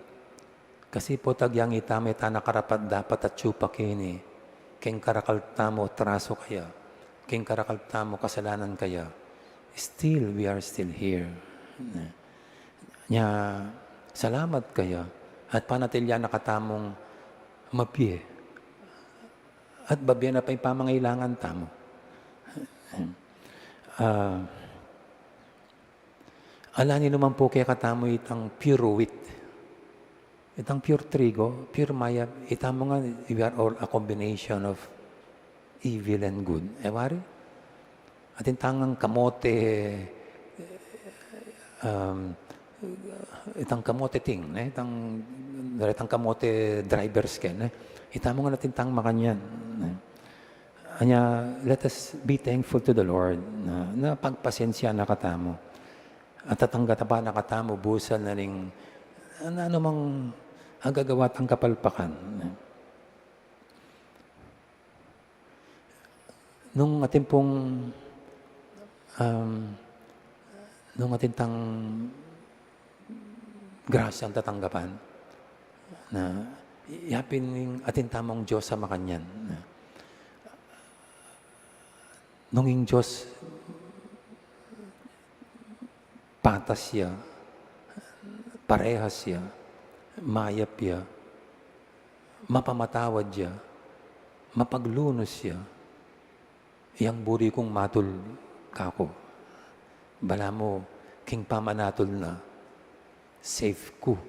Kasi pu agyang itamu, ita na karapat-dapat atyu pa keni, king karakal tamu atraso kaya, king karakal tamu kasalanan kaya, still, we are still here. Nya, salamat kaya, at panatilian na katamung mabie. At babie na pa ing pamangailangan tamu. Ah, ala ni naman pu kekatamu itang pure wheat. Itang pure trigo, pure mayap, itamu nga, we are all a combination of evil and good. E wari? Atin tang kamote, um, itang kamote ting, ne? Itang, itang kamote drivers ken, ne? Itamu nga atin tang makanyan, ne? Anya, let us be thankful to the Lord na, na pagpasensya na katamu. At tatanggap na katamu, busal na ning, na anumang agagawa tang kapalpakan, ne? Nung atin pung, um, nung atin tang grasyang tatanggapan, na yapin ing atin tamung Dios a makanyan, na nung ing Dios patas ya, parehas ya, mayap ya, mapamatawad ya, mapaglunus ya, yang buri kung matul kaku. Balamu king pamanatul na, safe ku.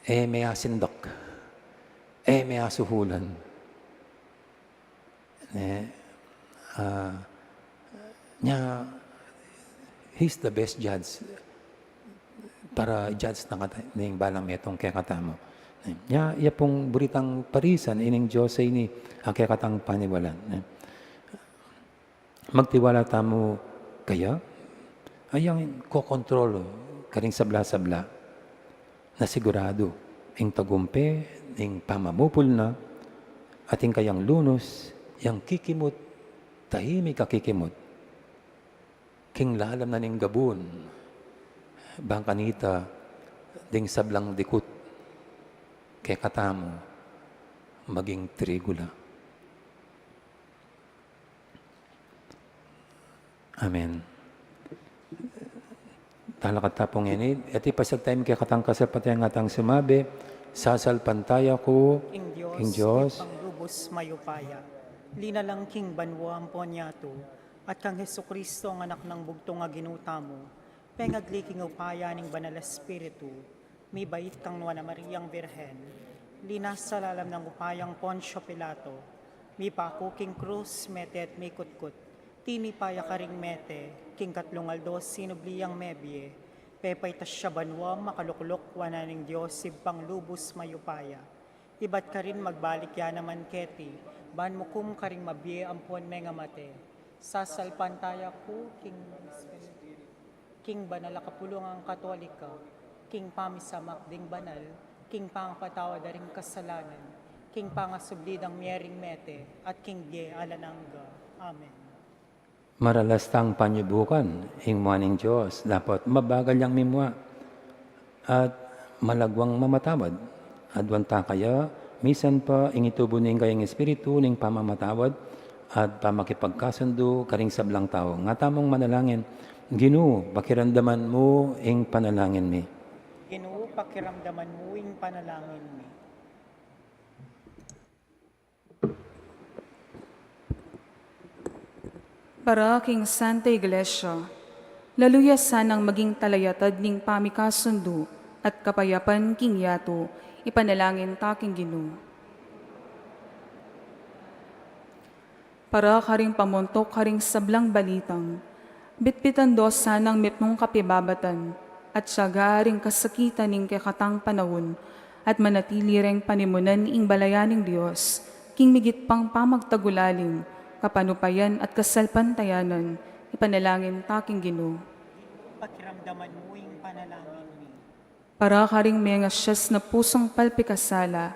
E me asindak, e me asuhulan. Ne? Ah, nya, he's the best judge para judge na kata, ning balang metung kekatamu. Ne? Nya, iya pung buri tang parisan ining Dios a ini a kekatang paniwalan. Ne? Magtiwala tamu kaya, ayang kokontrol karing sabla-sabla, na siguradu ing tagumpe ning pamamupul na, at ing kayang lunus, yang kikimut, tahimik a kikimut king lalam na ning gabun, bang kanita ding sablang dikut kekatamu maging trigu la. Amen. Talakad ta pu ngeni, iti pasagtayam kekatang kasalpantayanan tang sumabi, sasalpantaya ku king Dios, king Dios, Ibpang lubus mayupaya, linalang king banua ampon yatu, at kang Jesucristo a Anak nang bugtung a Ginu tamu, pengagli king upaya ning Banal a Espiritu, mibait kang Nuan a Mariang Birhen, linasa lalam nang upayang Poncio Pilato, mipaku king krus, mete at mikutkut, tinipa ya karing mete, king katlung aldo sinubli yang mebie, pepaitas ya banua, makalukluk wanan ning Dios Ibpang lubus mayupaya. Ibat karin magbalik ya naman keti, ban mukum karing mabie ampon mengamate. Sasalpantaya ku king, king banal a kapulungan Katolika, king pamisamak ding banal, king pangapatawad da ring kasalanan, king pangasubli dang mie ring mete, at king bie alang angga. Amen. Maralas tang panyubukan ing mua ning Dios, dapot mabagal yang mimua at malagwang mamatawad. Aduan ta kaya, misan pa ing itubu ning kayang Espiritu ning pamamatawad at pamakipagkasundu karing sablang tau. Nga tamung manalangin, Ginu, pakiramdaman mu ing panalangin mi. Ginu, pakiramdaman mu ing panalangin mi. Para king Santa Iglesia, lalu ya sanang maging talayatad ning pamikasundu at kapayapan king yatu, ipanalangin ta king Ginu. Para karing pamuntuk karing sablang balitang, bitbitan do sanang mitmung kapibabatan, at tiyaga ring kasakitan ning kekatang panaun, at manatili reng panimunan ing balayan ning Dios, king migit pang pamagtagulaling, kapanupayan at kasalpantayanan, ipanalangin ta king Ginu. Pakiramdaman mu ing panalangin mi. Para karing mengasyas na pusung palpikasala,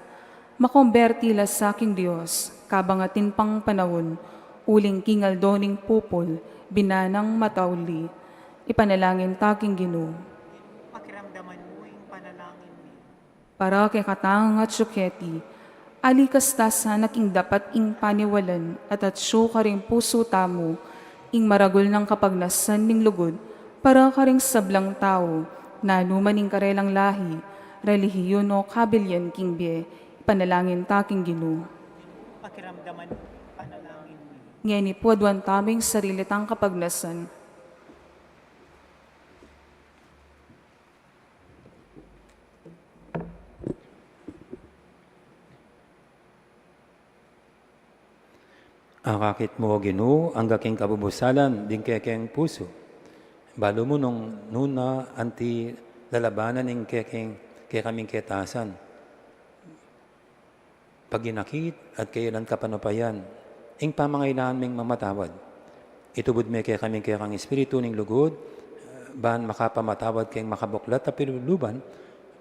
makomberti la sa king Dios, kabang atin pang panaun, uling king aldo ning pupul, binanang matauli, ipanalangin ta king Ginu. Pakiramdaman mu ing panalangin mi. Para kekatang atyu keti, alikas ta sana king dapat ing paniwalan at atyu karing pusu tamu, ing maragul nang kapagnasan ning lugud, para karing sablang tau, nanu man ing karelang lahi, relihiyon o kabilyan king bie, ipanalangin ta king Ginu. Pakiramdaman mu ing panalangin mi. Ngeni pu aduan tamu ing sarili tang kapagnasan. Akakit mu, O Ginu, angga king kabubusalan ding kekeng pusu. Balu mu nung nanu na anti lalabanan ing kekeng, kekaming ketasan, paginakit at kayalan kapanupayan, ing pamangailangan ming mamatawad. Itubud me kekami ing kekang Espiritu ning lugud, ban makapamatawad keng makabuklat a pilubluban,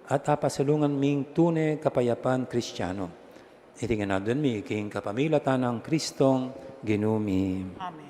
at apasulungan ming tune kapayapan Kristiano. Iti ngan aduan mi king kapamilatan nang Kristong Ginu mi. Amen.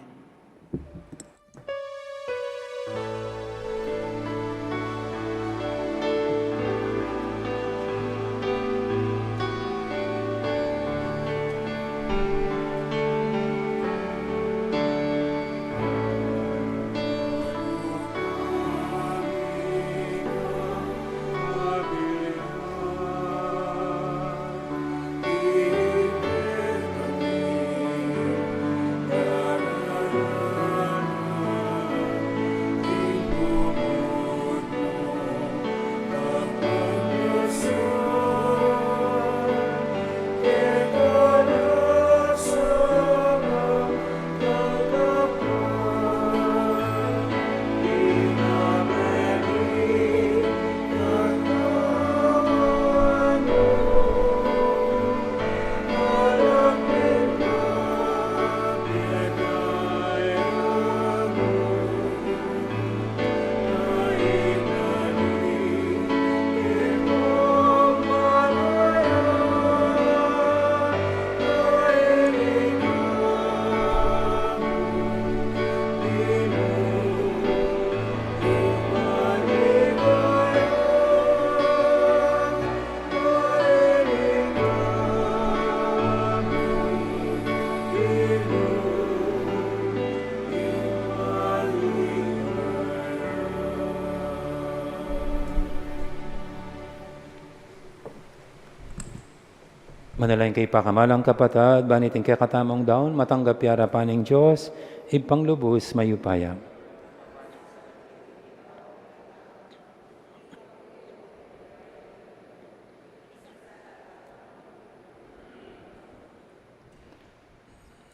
Manalangin kayu pakamalan kung kapatad, ban iting kekatamung daun matanggap ya king arapan ning Dios, Ibpang lubus mayupaya.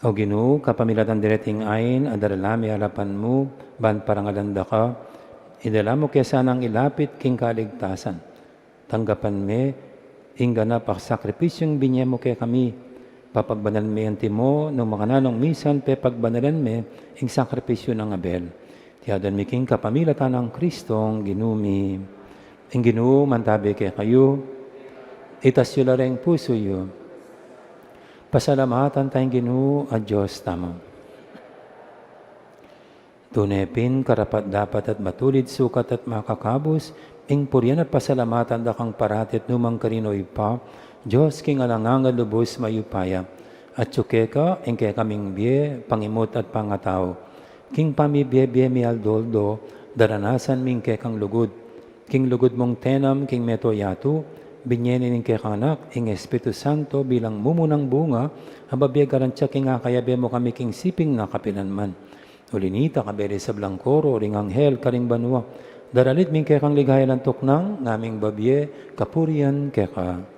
O Ginu, kapamilatan dereting ain a daralan mi king arapan mu, ban parangalan da ka, idala mu ke sanang ilapit king kaligtasan. Tanggapan me ing ganap a sakripisyung binie mu kekami, papagbanal me anti mo, nung makananu nang misan pepagbanalan me ing sakripisyu nang Abel. Iti aduan mi king kapamilatan nang Kristong Ginu mi. Ing Ginu mantabi kekayu. Itas yu la ring pusu yu. Pasalamatan taya ing Ginu a Dios tamu. Tune pin karapat-dapat at matulid, sukat at makakabus, ing purian at pasalamatan da kang parati at nu man karin, o Ibpa, Dios king alang angga, lubus mayupaya. Atyu keka ing kekaming bie, pangimut at pangatau. King pamibie-bie mi aldo-aldo, daranasan mi ing kekang lugud. King lugud mung tinanam king mabilug a yatu, binie na ning kekang Anak ing Espiritu Santo bilang mumunang bunga, a babie garantiya king akayabe mu kami king siping na kapilan man. Uli na nita, kayabe ring sablang koro ring anghel karing banua, daralit mi ing kekang ligaya alang tuknang, ngaming babie kapurian keka.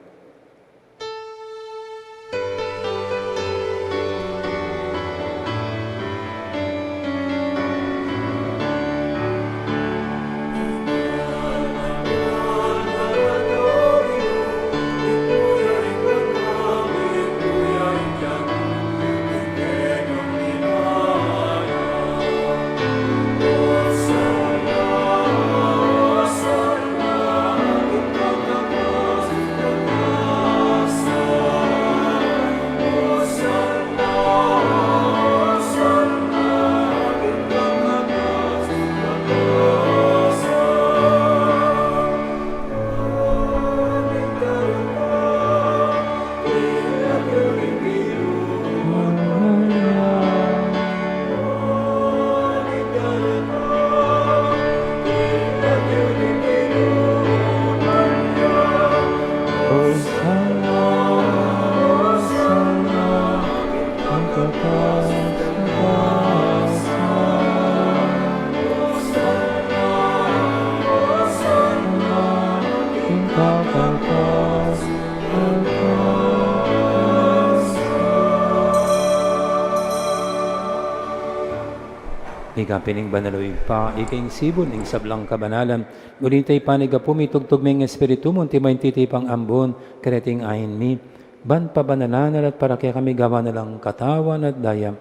Ika pin ing banal, o Ibpa, ika ing sibul ning sablang kabanalan. Uli na nita, Ibpa, ing pamigapu mi, tugtug me ing Espiritu mu, anti mo ing titipang ambun kareting ain mi, ban pabanalan na la at para kekami gawan na lang katawan at daya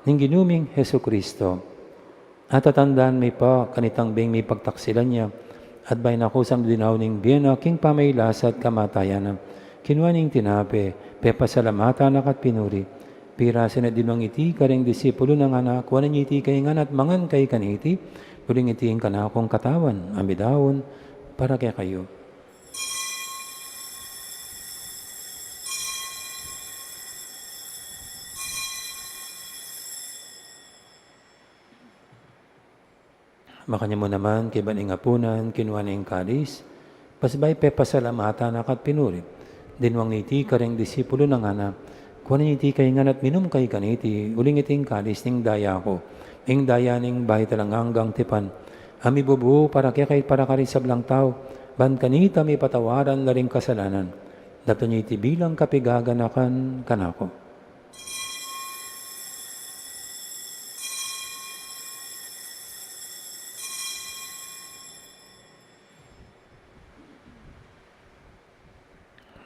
ning Ginu ming Jesucristo. At tatandaan mi pa, kanitang bing mipagtaksilan ya, at bayu na kusang dinaun ing bie na king pamagkasakit at kamatayan na, kinua ne ing tinape, pepasalamatan na ka at pinuri, pirasu na at dinwang iti karing disipulu na, ngana, kuanan ye iti kayu ngan at mangan kayu kaniti, uling iti ing kanakung katawan, a midaun para kekayu. Makanyan mu naman, kaybat ning apunan, kinua ne ing kalis, pasibayu pepasalamatan na ka at pinuri, dinwang ne iti karing disipulu na, ngana, kuanan ye iti kayu ngan at minum kayu kaniti, uling iti ing kalis ning daya ku, ing daya ning bayu at alang anggang tipan, a mibubu para kekayu at para karing sablang tau, ban kanita mipatawaran la ring kasalanan. Daptan ye iti bilang kapaganakan kanaku.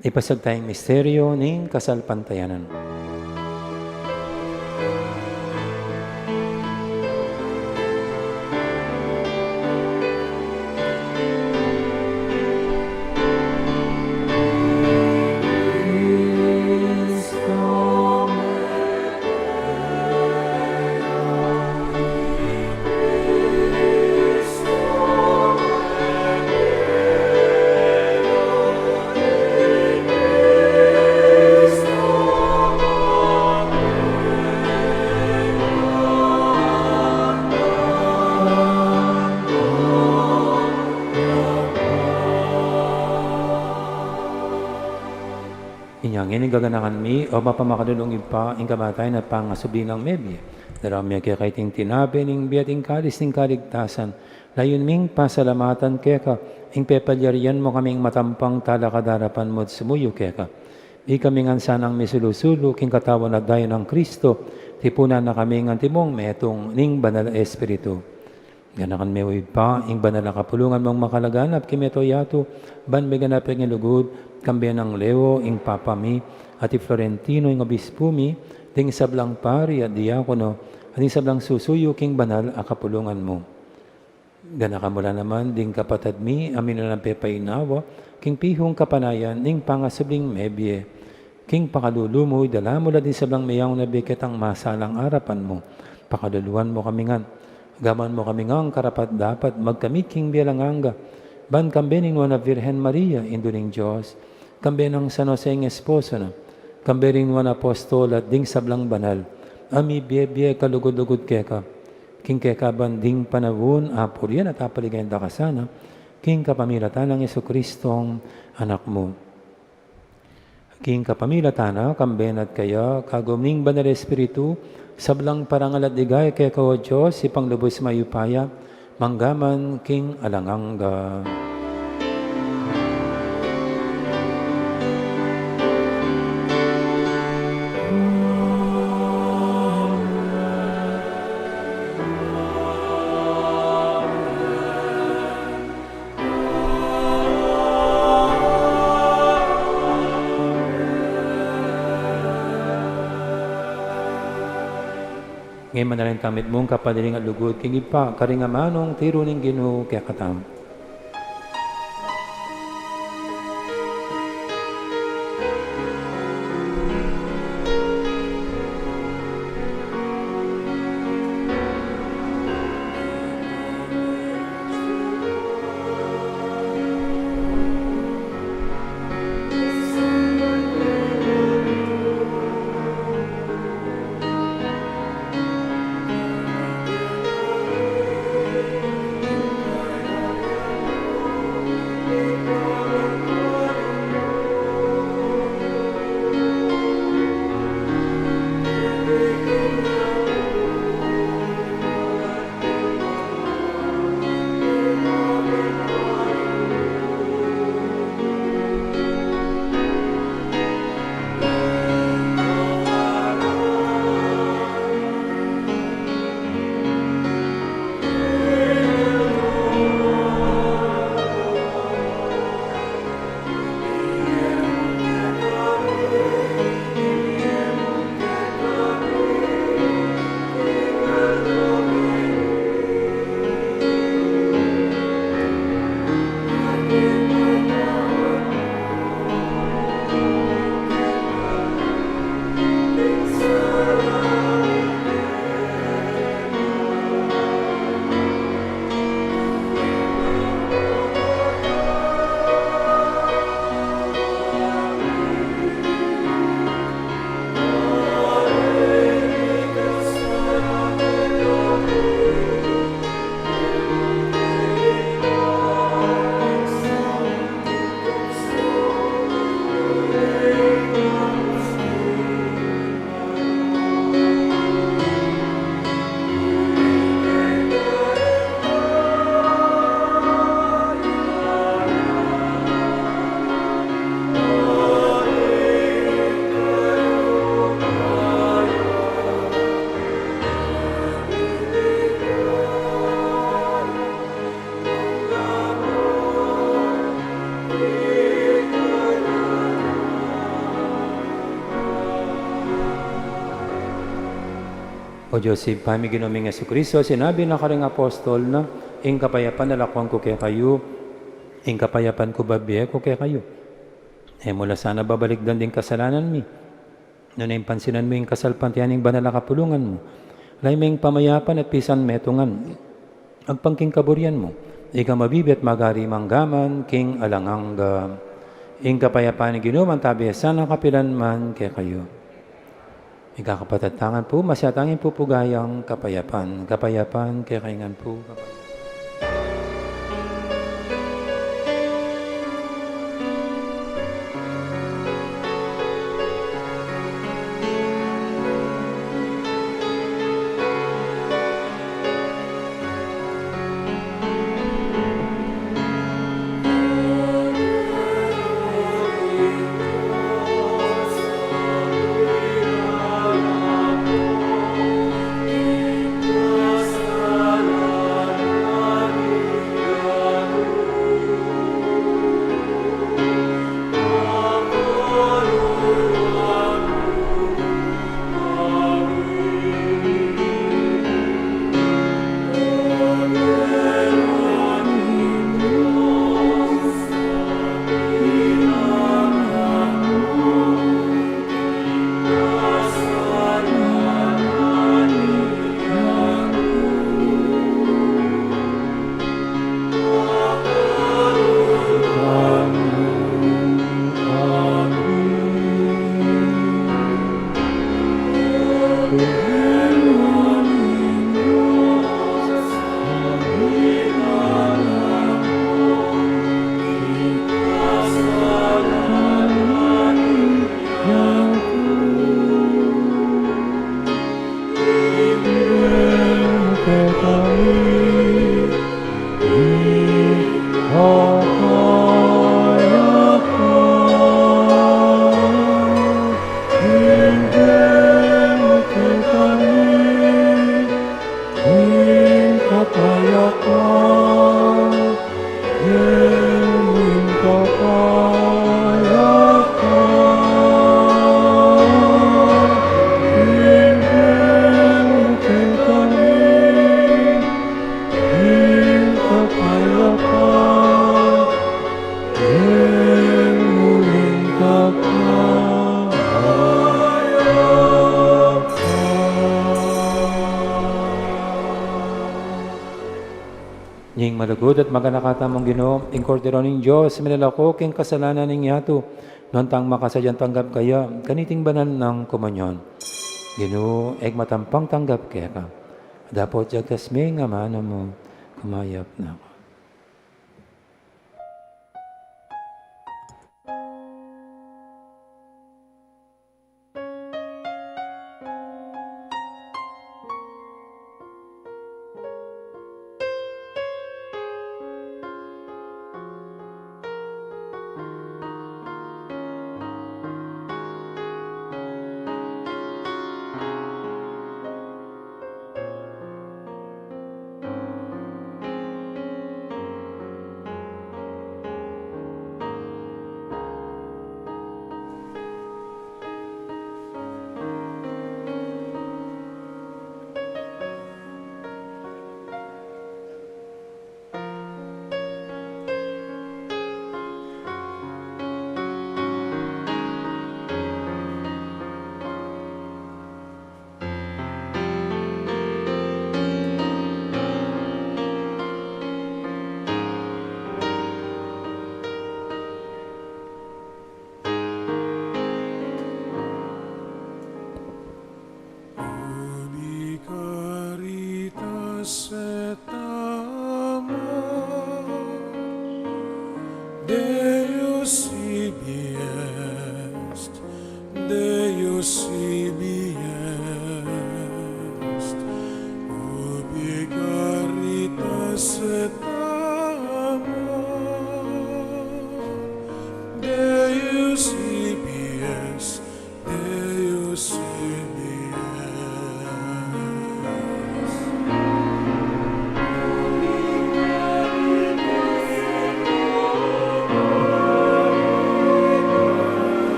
Ipasiag taya ing misteryu ning kasalpantayanan. Inya ngeni gaganakan mi, o mapamakalulung Ibpa, ing kamatayan at pangasubli nang mebie. Daraun mi keka iting tinape ning bie at ing kalis ning kaligtasan. Layun ming pasalamatan keka ing pepalyarian mu kaming matampang talakad king arapan mu at sumuyu keka. Ikami ngan sanang misulu-sulu king katawan at daya nang Kristo, tipunan na kaming antimong metung ning Banal a Espiritu. Ganakan me, o Ibpa, ing banal a kapulungan mung makalaganap king mabilug a yatu, ban miganap ya king lugud, kambe nang Leo ing Papa mi, at i Florentino ing Obispu mi, ding sablang pari at diakono, at ding sablang susuyu king banal a kapulungan mu. Ganakan mu la naman ding kapatad mi a minanampe painawa king pihung kapanayan ning pangasubling mebie. King pakalulu mu, idala mu la ding sablang meyaun a bie ketang masalang arapan mu. Pakaluluan mu kami ngan. Gawan mu kami ngan karapat-dapat magkamit king bie alang angga. Ban kambe ning Nuan a Virgen Maria, Indu ning Dios, kambe nang San Jose ing esposo na, kambe ring nuan a apostol at ding sablang banal a mibie-bie kalugud-lugud keka. King keka ban ding panaun apurian at apaligayan da ka sana, king kapamilatan nang Jesucristong Anak mu. King kapamilatan na, kambe na at keya, kagum ning Banal a Espiritu, sablang parangal at ligaya keka, o Dios, Ibpang lubus mayupaya, mangga man king alang angga. Ngeni manalangin tamu mitmung kapadiling at lugud king Ibpa, karing amanung tiru ning Ginu kekatamu. O Dios, Ibpa mi, Ginu ming Jesucristo, sinabi na karing apostol na, "Ing kapayapan lakuan ku kekayu, ing kapayapan ku bibie ku kekayu." E mu la sana babalikdan ding kasalanan mi, nune ing pansinan mu ing kasalpantayanan ning banal a kapulungan mu. Lagyu me ing pamayapan at pisan metungan agpang king kaburian mu, ika a mabibie at magari mangga man king alang angga. Ing kapayapan ning Ginu mantabi sana kapilan man kekayu. Ikakapatad, tangan pu, masyatang ing pupugayang kapayapan, kapayapan kekayu ngan pu, kapayapan. Ning malugud at maganaka tamung Ginu, ing Kordero ning Dios, milalako king kasalanan ning yatu, nuan tang makasadyang tanggap kaya kaniting banal nang komunyon. Ginu, e ku matampang tanggap keka, dapot iagkas me ing amanu mu, kumayap na ku. Ubi Caritas et amor, Deus ibi est, Deus ibi est, ubi Caritas et amor, Deus ibi est, Deus ibi est.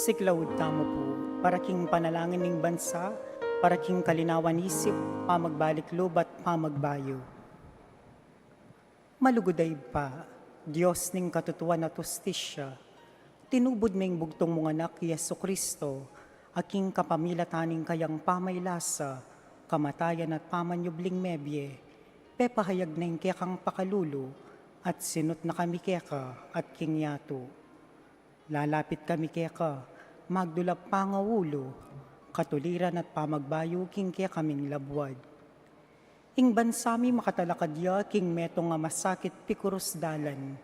Siklaud tamu pu para king panalangin ning bansa, para king kalinawan isip, pamagbalik lub at pamagbayu. Malugud a Ibpa, Dios ning katutuan at hustisya, tinubud me ing bugtung mung Anak, i Jesucristo, a king kapamilatan ning kayang pamaylasa, kamatayan at pamanyubling mebie, pepahayag na ing kekang pakalulu, at sinut na kami keka at king yatu. Lalapit kami keka, magdulap pangaulu, katuliran at pamagbayu king kekaming labuad. Ing bansa mi makatalakad ya king metung a masakit pikurus dalan.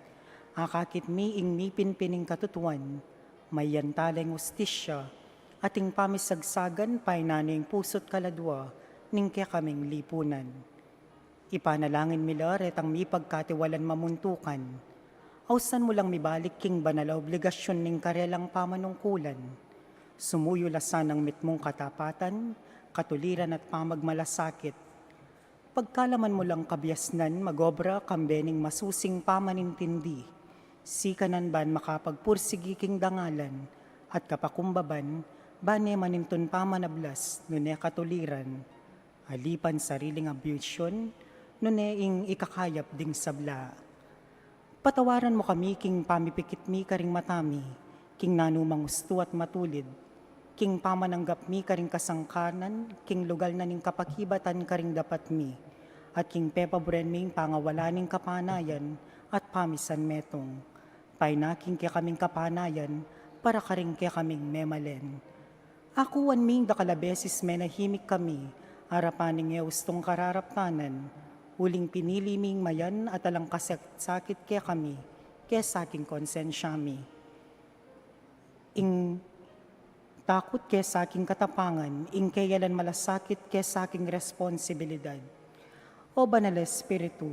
Akakit mi ing mipinpin ning katutuan, mayan tala ing hustisya, at ing pamisagsagan painan ing pusu't kaladua ning kekaming lipunan. Ipanalangin mi la retang mipagkatiwalan mamuntukan. Ausan mu lang mibalik king banal a obligasyun ning karelang pamanungkulan. Sumuyu la sanang mitmung katapatan, katuliran at pamagmalasakit. Pagkalaman mu lang kabiasnan magobra kambe ning masusing pamanintindi. Sikanan ban makapagpursigi king dangalan at kapakumbaban, ban e manintun pamanablas nune katuliran, alipan sariling ambisyun, nune ing ikakayap ding sabla. Patawaran mu kami king pamipikit mi karing mata mi, king nanumang ustu at matulid, king pamananggap mi karing kasangkanan, king lugal na ning kapakibatan karing dapat mi, at king pepaburen ming pangawala ning kapanayan at pamisan metung. Paina king kekaming kapanayan, para karing kekaming memalen. Akuan ming dakal a beses menahimik kami, arapan ning e ustung kararaptanan, uling pinili ming mayan at alang kasakit-sakit kekami, kesa king konsensya mi. Ing takut kesa king katapangan, ing keyalan malasakit kesa king responsibilidad. O Banal Espiritu,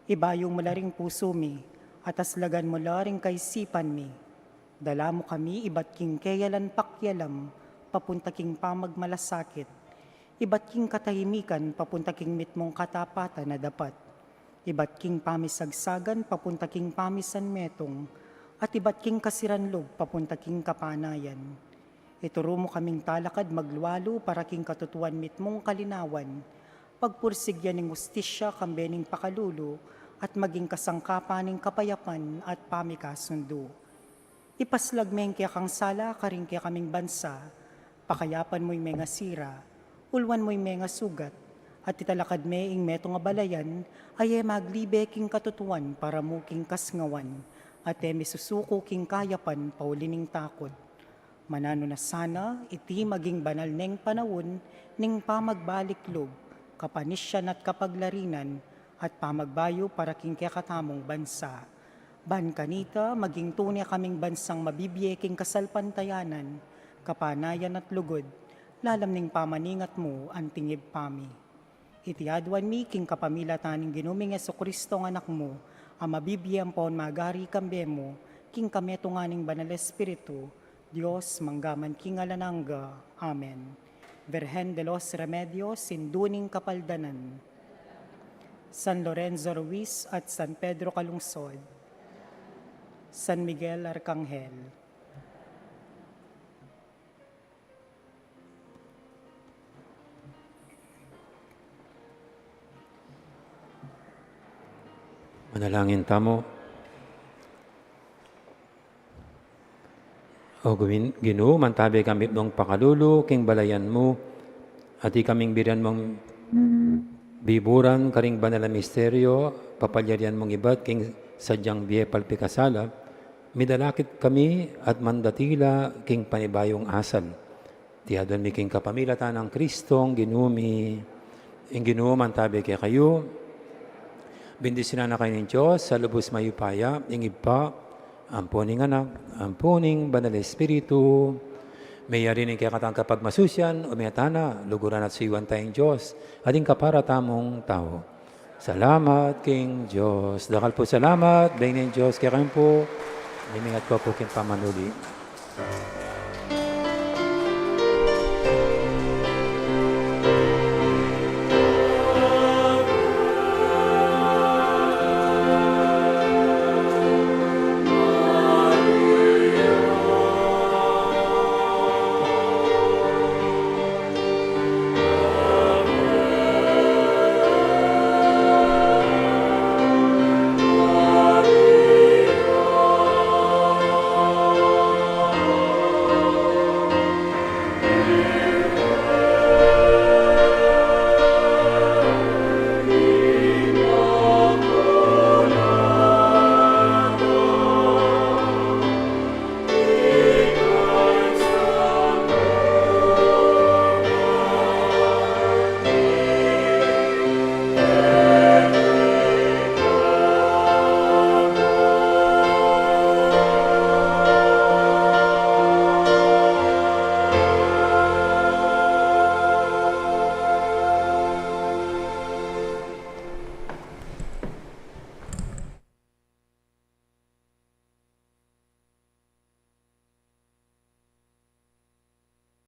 ibayu mu la ring pusu mi, at aslagan mu la ring kaisipan mi. Dala mu kami ibat king keyalan pakialam, papunta king pamagmalasakit, ibat king katahimikan, papunta king mitmung katapatan a dapat, ibat king pamisagsagan, papunta king pamisan metung, at ibat king kasiran lub, papunta king kapanayan. Ituru mu kaming talakad maglualu para king katutuan mitmung kalinawan, pagpursigyan ning hustisya kambe ning pakalulu, at maging kasangkapan ning kapayapan at pamikasundu. Ipaslag me ing kekang sala karing kekaming bansa, pakayapan mu ing mengasira, ulwan mu ing mengasugat, at italakad me ing metung a balayan, a e maglibe king katutuan para mu king kasngawan, at e misusuku king kayapan pauli ning takut. Mananu na sana, iti maging banal neng panaun ning pamagbalik lub, kapanisyan at kapaglarinan, at pamagbayu para king kekatamung bansa. Ban kanita, maging tune kaming bansang mabibie king kasalpantayanan, kapanayan at lugud, lalam ning pamaningat mu, anting Ibpa mi. Iti aduan mi king kapamilatan ning Ginu ming Jesucristo a Anak mu, a mabibie ampon magari kambe mu, king kametungan ning Banal Espiritu, Dios, mangga man king alang angga. Amen. Virgen de los Remedios, Indu ning Kapaldanan. San Lorenzo Ruiz at San Pedro Calungsod. San Miguel Arcangel. Manalangin tamu. O Gin-, Ginu, mantabe kami mung pakalulu king balayan mu, at ikaming birian mung biburan karing banal a misteryo, papalyarian mung ibat king sadyang bie palpikasala, midalakit kami at mandatila king panibayung asal. Iti aduan mi king kapamilatan nang Kristong Ginu mi. Ing Ginu mantabe kekayu. Bendisyunan na kayu ning Dios a lubus mayupaya, ing Ibpa, ampo ning Anak, ampo ning Banal Espiritu. Meyari ning kekatang kapagmasusian, ume tana, luguran at suyuan taya ing Dios, at ing kapara tamung tau. Salamat king Dios. Dakal pu salamat, beng ning Dios kekayu pu. Mimingat ko pu king pamanuli.